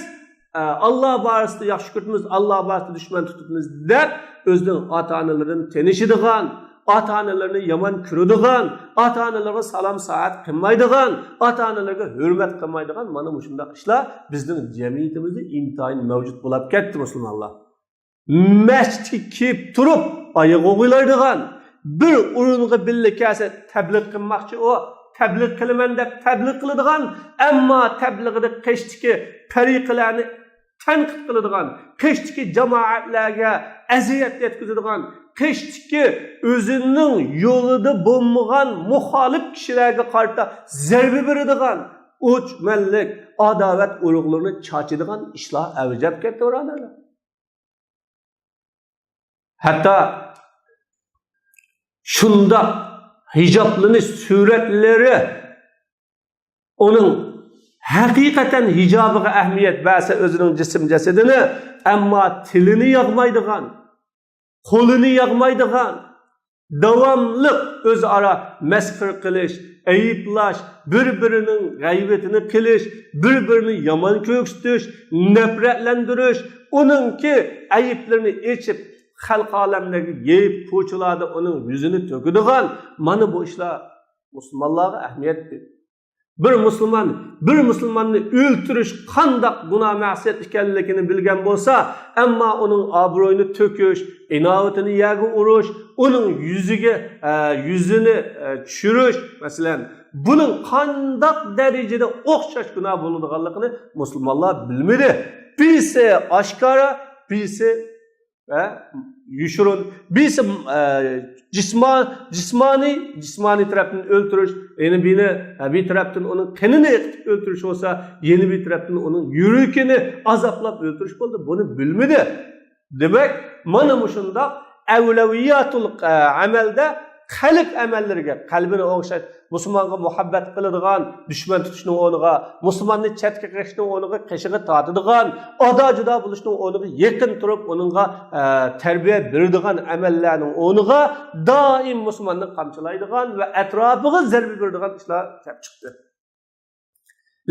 ئە، ئاللا بارىسىدا ياخشى كۆرىمىز، ئاللا بارىسىدا دۈشمەن تۇتىمىز دەپ، ئۆزىنىڭ ئاتا-ئانىلىرىنى تېنىشىدىغان، ئاتا-ئانىلىرىنى يامان كۆرىدىغان، ئاتا-ئانىلىرىغا سالام-سائەت قىلمايدىغان، ئاتا-ئانىلىرىغا ھۆرمەت قىلمايدىغان مانا مۇشۇنداق ئىشلار بىزنىڭ جەمئىيىتىمىزدە ئىنتايىن مەۋجۇت بولاپ كەتتى، مۇسۇلمانلار. مەسچىتكە كىرىپ تۇرۇپ ئايىغى ئوغۇيلايدىغان، بىر ئورۇنغا بىللە كەلسە تەبلىغ قىلماقچى ئۇ، تەبلىغ قىلىمەن دەپ تەبلىغ قىلىدىغان، ئەمما تەبلىغىدە قېشىدىكى تەرىقىلەرنى تەنقىد قىلىدىغان، قېشىدىكى جامائەتلەرگە ئەزىيەت يەتكۈزىدىغان، قېشىدىكى ئۆزىنىڭ يولىدا بولمىغان مۇخالىپ كىشىلەرگە قارىتا زەربە بېرىدىغان، ئۆچمەنلىك، ئاداۋەت ئۇرۇقلىرىنى چاچىدىغان ئىشلار ئەۋج ئېلىپ كەتتى، بۇرادەرلەر. ھەتتا شۇنداق ھىجابلىنىش سۈرەتلىرى، ئۇنىڭ ھەقىقەتەن ھىجابىغا ئەھمىيەت بەرسە ئۆزىنىڭ جىسىم جەسىتىنى، ئەمما تىلىنى ياغمايدىغان، قولىنى ياغمايدىغان، داۋاملىق ئۆزئارا مەسخىرە قىلىش، ئەيىبلەش، بىر-بىرىنىڭ غەيۋىتىنى قىلىش، بىر-بىرىنى يامان كۆرسىتىش، نەپرەتلەندۈرۈش، ئۇنىڭكى ئەيىبلىرىنى ئېچىپ، خەلق ئالەملەرگە يېيىپ، كوچىلاردا ئۇنىڭ يۈزىنى تۆكىدىغان، مانا بۇ ئىشلار مۇسۇلمانلارغا ئەھمىيەت بېرىدۇ. بىر مۇسۇلمان، بىر مۇسۇلماننى ئۆلتۈرۈش قانداق گۇناھ مەسىيەت ئىكەنلىكىنى بىلگەن بولسا، ئەمما ئۇنىڭ ئابرۇيىنى تۆكۈش، ئىناۋىتىنى يەرگە ئۇرۇش، ئۇنىڭ يۈزىگە، ئە، يۈزىنى، ئە، چۈشۈرۈش، مەسىلەن، بۇنىڭ قانداق دەرىجىدە ئوخشاش گۇناھ بولىدىغانلىقىنى مۇسۇلمانلار بىلمىدى. بىرسى ئاشكارا، بىرسى ۋە يوشۇرۇن، بىرسى، ئە، جىسما-، جىسمانىي، جىسمانىي تەرەپتىن ئۆلتۈرۈش، يەنە بىرى، ئە، بىر تەرەپتىن ئۇنىڭ قېنىنى ئېقىتىپ ئۆلتۈرۈش بولسا، يەنە بىر تەرەپتىن ئۇنىڭ يۈرىكىنى ئازابلاپ ئۆلتۈرۈش بولدى. بۇنى بىلمىدى. دېمەك، مانا مۇشۇنداق ئەۋلەۋىياتۇل، ئە، ئەمەلدە قەلب ئەمەللىرىگە، قەلبىنى ئوڭشاش، مۇسۇلمانغا مۇھەببەت قىلىدىغان، دۈشمەن تۇتۇشنىڭ ئورنىغا، مۇسۇلماننى چەتكە قېقىشنىڭ ئورنىغا قېشىغا تارتىدىغان، ئادا-جۇدا بولۇشنىڭ ئورنىغا يېقىن تۇرۇپ، ئۇنىڭغا، ئە، تەربىيە بېرىدىغان ئەمەللەرنىڭ ئورنىغا دائىم مۇسۇلماننى قامچىلايدىغان ۋە ئەتراپىغا زەربە بېرىدىغان ئىشلار كەپ چىقتى.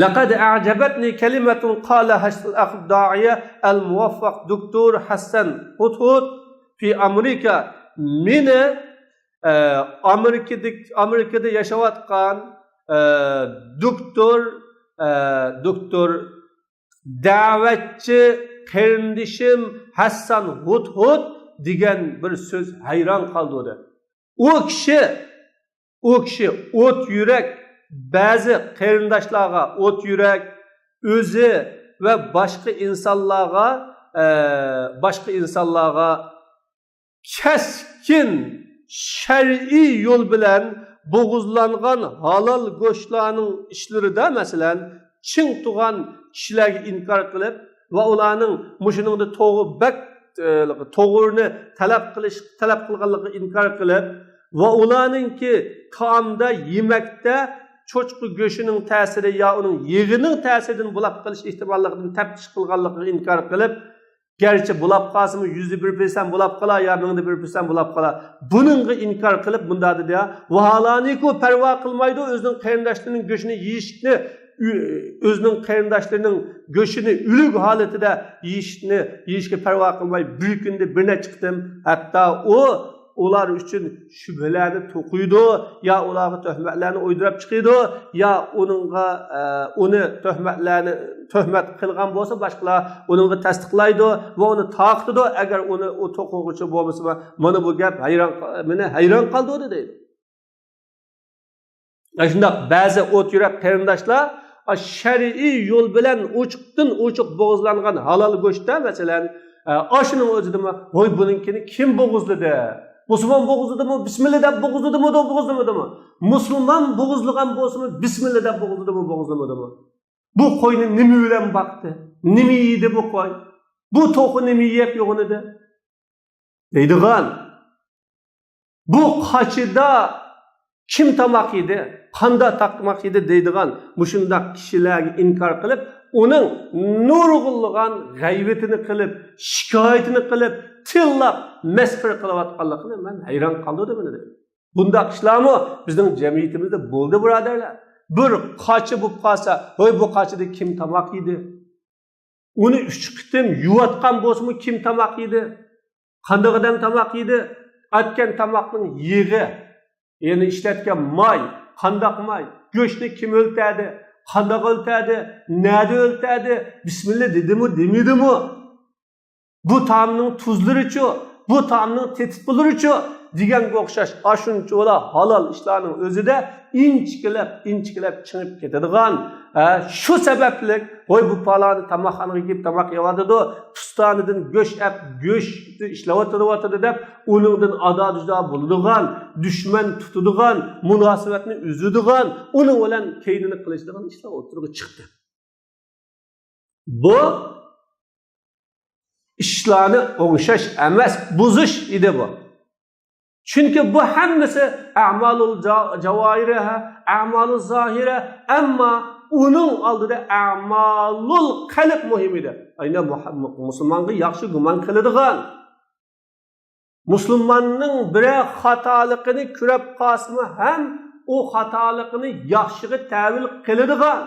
لقد أعجبتني كلمة قالها الأخ الداعية الموفق دكتور حسن هدهد في أمريكا. مېنى، ئە، ئامېرىكىدىكى، ئامېرىكىدا ياشاۋاتقان، ئە، دوكتور، ئە، دوكتور دەۋەتچى قېرىندىشىم ھەسسان ھۇدھۇد دېگەن بىر سۆز ھەيران قالدۇردى. ئۇ كىشى ئۇ كىشى ئوت يۈرەك، بەزى قېرىنداشلارغا ئوت يۈرەك، ئۆزى ۋە باشقا ئىنسانلارغا، ئە، باشقا ئىنسانلارغا كەسكىن شەرئىي يول بىلەن بوغۇزلانغان ھالال گۆشلەرنىڭ ئىچلىرىدە، مەسىلەن، چىڭ تۇرغان كىشىلەرگە ئىنكار قىلىپ ۋە ئۇلارنىڭ مۇشۇنىڭدا توغرا بەك، ئە، توغرىنى تەلەپ قىلىش، تەلەپ قىلغانلىقىغا ئىنكار قىلىپ ۋە ئۇلارنىڭكى تائامدا، يېمەكتە چوچقا گۆشىنىڭ تەسىرى يا ئۇنىڭ يېغىنىڭ تەسىرىدىن بولاپ قېلىش ئېھتىماللىقىدىن تەپتىش قىلغانلىقىغا ئىنكار قىلىپ، گەرچە بولاپ قالسىمۇ، يۈزدە بىر پىرسەنت بولاپ قالا يا مىڭدا بىر پىرسەنت بولاپ قالا، بۇنىڭغا ئىنكار قىلىپ مۇنداق دېدى، يا، ۋاھالانىكۇ، پەرۋا قىلمايدۇ ئۆزىنىڭ قېرىنداشلىرىنىڭ گۆشىنى يېيىشنى، ئۆ-، ئۆزىنىڭ قېرىنداشلىرىنىڭ گۆشىنى ئۆلۈك ھالىتىدە يېيىشنى، يېيىشكە پەرۋا قىلماي، بىر كۈندە بىر نەچچە قېتىم، ھەتتا ئۇ ئۇلار ئۈچۈن شۈبھىلەرنى توقۇيدۇ، يا ئۇلارغا تۆھمەتلەرنى ئويدۇراپ چىقىدۇ، يا ئۇنىڭغا، ئە، ئۇنى تۆھمەتلەرنى، تۆھمەت قىلغان بولسا باشقىلار ئۇنىڭغا تەستىقلايدۇ ۋە ئۇنى تارقىتىدۇ. ئەگەر ئۇنى ئۇ توقۇغۇچى بولمىسا، مانا بۇ گەپ ھەيران، مېنى ھەيران قالدۇردى دەيدۇ. ئاشۇنداق بەزى ئوت يۈرەك قېرىنداشلار، ئا، شەرئىي يول بىلەن ئوچۇقتىن ئوچۇق بوغۇزلانغان ھالال گۆشتە، مەسىلەن، ئا، ئاشۇنىڭ ئۆزىدىمۇ، ۋوي، بۇنىڭكىنى كىم بوغۇزلىدى؟ مۇسۇلمان بوغۇزلىدىمۇ، بىسمىللا دەپ بوغۇزلىدىمۇ، بوغۇزلىمىدىمۇ؟ مۇسۇلمان بوغۇزلىغان بولسىمۇ، بىسمىللا دەپ بوغۇزلىدىمۇ، بوغۇزلىمىدىمۇ؟ بۇ قوينى نېمە بىلەن باقتى؟ نېمە يېدى بۇ قوي؟ بۇ توخۇ نېمە يەپ يوغىنىدى؟ دەيدىغان. بۇ قاچىدا كىم تاماق يېدى، قانداق تاماق يېدى دەيدىغان مۇشۇنداق كىشىلەرگە ئىنكار قىلىپ، ئۇنىڭ نۇرغۇنلىغان غەيۋىتىنى قىلىپ، شىكايىتىنى قىلىپ، تىللاپ، مەسخىرە قىلىۋاتقانلىقىنى مەن ھەيران قالدۇردى مېنى دەيدۇ. بۇنداق ئىشلارمۇ بىزنىڭ جەمئىيىتىمىزدە بولدى، بۇرادەرلەر. بىر قاچا بولۇپ قالسا، ھوي، بۇ قاچىدا كىم تاماق يېدى؟ ئۇنى ئۈچ قېتىم يۇۋاتقان بولسىمۇ، كىم تاماق يېدى؟ قانداق ئادەم تاماق يېدى؟ ئەتكەن تاماقنىڭ يېغى، يەنى ئىشلەتكەن ماي، قانداق ماي؟ گۆشنى كىم ئۆلتەدى؟ قانداق ئۆلتەدى؟ نەدە ئۆلتەدى؟ بىسمىللا دېدىمۇ، دېمىدىمۇ؟ بۇ تائامنىڭ تۇزلىرىچۇ؟ بۇ تائامنىڭ تېتىتقۇلىرىچۇ؟ دېگەنگە ئوخشاش ئاشۇنچىۋالا ھالال ئىشلارنىڭ ئۆزىدە ئىنچىكىلەپ، ئىنچىكىلەپ چىڭىپ كېتىدىغان، ھە، شۇ سەۋەبلىك، ۋوي، بۇ پالانى تاماقخانىغا كېلىپ تاماق يەۋاتىدۇ، پۇستانىدىن گۆش ئەپ، گۆش ئىشلەۋاتىدۇ، دەپ، ئۇنىڭدىن ئادا-جۇدا بولىدىغان، دۈشمەن تۇتىدىغان، مۇناسىۋەتنى ئۈزىدىغان، ئۇنىڭ بىلەن كەينىنى قىلىشىدىغان ئىشلار ئوتتۇرىغا چىقتى. بۇ ئىشلارنى ئوڭشاش ئەمەس، بۇزۇش ئىدى بۇ. چۈنكى بۇ ھەممىسى ئەمالۇل جا-، جاۋاھىرە، ئەمالۇل زاھىرە، ئەمما ئۇنىڭ ئالدىدا ئەمالۇل قەلب مۇھىم ئىدى. ئەينى مۇ-، مۇسۇلمانغا ياخشى گۇمان قىلىدىغان، مۇسۇلماننىڭ بىرەر خاتالىقىنى كۆرۈپ قالسىمۇ ھەم ئۇ خاتالىقىنى ياخشىغا تەۋىل قىلىدىغان،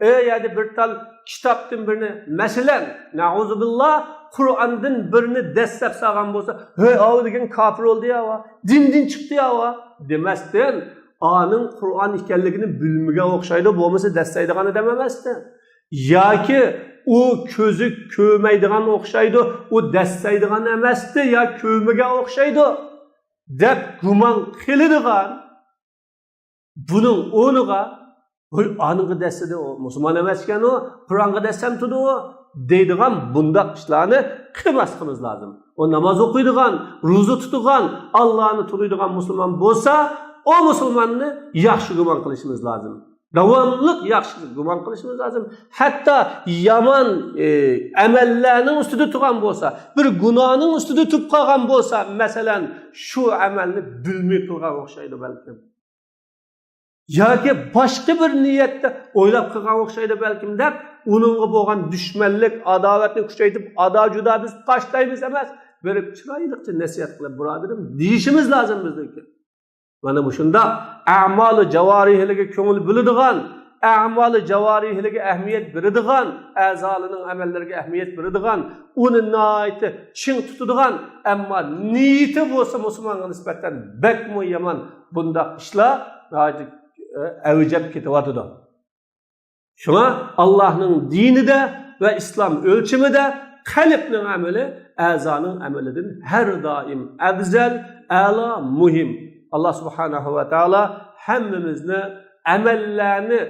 ئە، يەنى بىر تال كىتابتىن بىرنى، مەسىلەن، نەئۇزۇبىللا، قۇرئاندىن بىرنى دەسسەپ سالغان بولسا، ھەي، ئاۋۇ دېگەن كاپىر بولدى يا، ئاۋۇ دىندىن چىقتى يا، ئاۋۇ دېمەستىن، ئانىڭ قۇرئان ئىكەنلىكىنى بىلمىگەن ئوخشايدۇ، بولمىسا دەسسەيدىغان ئادەم ئەمەستى. ياكى ئۇ كۆزى كۆرمەيدىغان ئوخشايدۇ، ئۇ دەسسەيدىغان ئەمەستى يا كۆرمىگەن ئوخشايدۇ دەپ گۇمان قىلىدىغان، بۇنىڭ ئورنىغا، ھوي، ئانىڭغا دەسسىدى، ئۇ مۇسۇلمان ئەمەس ئىكەن، ئۇ قۇرئانغا دەسسەمتىدۇ، دەيدىغان بۇنداق ئىشلارنى قىلماسلىقىمىز لازىم. ئۇ ناماز ئوقۇيدىغان، روزا تۇتىدىغان، ئاللانى تونۇيدىغان مۇسۇلمان بولسا، ئۇ مۇسۇلماننى ياخشى گۇمان قىلىشىمىز لازىم. داۋاملىق ياخشى گۇمان قىلىشىمىز لازىم. ھەتتا يامان، ئى، ئەمەللەرنىڭ ئۈستىدە تۇرغان بولسا، بىر گۇناھنىڭ ئۈستىدە تۇرۇپ قالغان بولسا، مەسىلەن، شۇ ئەمەلنى بىلمەي قىلغان ئوخشايدۇ بەلكىم. ياكى باشقا بىر نىيەتتە ئويلاپ قىلغان ئوخشايدۇ بەلكىم دەپ، ئۇنىڭغا بولغان دۈشمەنلىك، ئاداۋەتنى كۈچەيتىپ، ئادا-جۇدا بىز تاشلايمىز ئەمەس، بېرىپ چىرايلىقچە نەسىھەت قىلىپ، بۇرادىرىم، دېيىشىمىز لازىم بىزنىڭكى. مانا مۇشۇنداق ئەمالى جاۋارىھلىرىگە كۆڭۈل بۆلىدىغان، ئەمالى جاۋارىھلىرىگە ئەھمىيەت بېرىدىغان، ئەزالىرىنىڭ ئەمەللىرىگە ئەھمىيەت بېرىدىغان، ئۇنى ناھايىتى چىڭ تۇتىدىغان، ئەمما نىيىتى بولسا مۇسۇلمانغا نىسبەتەن بەكمۇ يامان، بۇنداق ئىشلار ناھايىتى، ئە، ئەۋج ئېلىپ كېتىۋاتىدۇ. شۇڭا ئاللاھنىڭ دىنىدە ۋە ئىسلام ئۆلچىمىدە قەلبنىڭ ئەمىلى ئەزانىڭ ئەمىلىدىن ھەر دائىم ئەۋزەل، ئەلا، مۇھىم. ئاللا سۇبھانەھۇ ۋە تائالا ھەممىمىزنى ئەمەللەرنى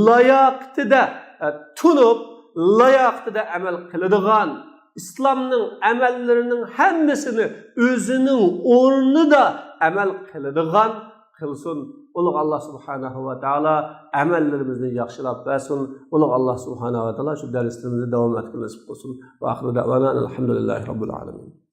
لاياقىتىدە، ئە، تونۇپ، لاياقىتىدە ئەمەل قىلىدىغان، ئىسلامنىڭ ئەمەللىرىنىڭ ھەممىسىنى ئۆزىنىڭ ئورنىدا ئەمەل قىلىدىغان قىلسۇن. ئۇلۇغ ئاللا سۇبھانەھۇ ۋە تائالا ئەمەللىرىمىزنى ياخشىلاپ بەرسۇن. ئۇلۇغ ئاللا سۇبھانەھۇ ۋە تائالا شۇ دەرسلىرىمىزنى داۋام ئەتكۈزۈپ قىلسۇن. ۋە ئاخىرۇ دەۋانا ئەنىل ھەمدۇلىللاھى رەببىل ئالەمىن.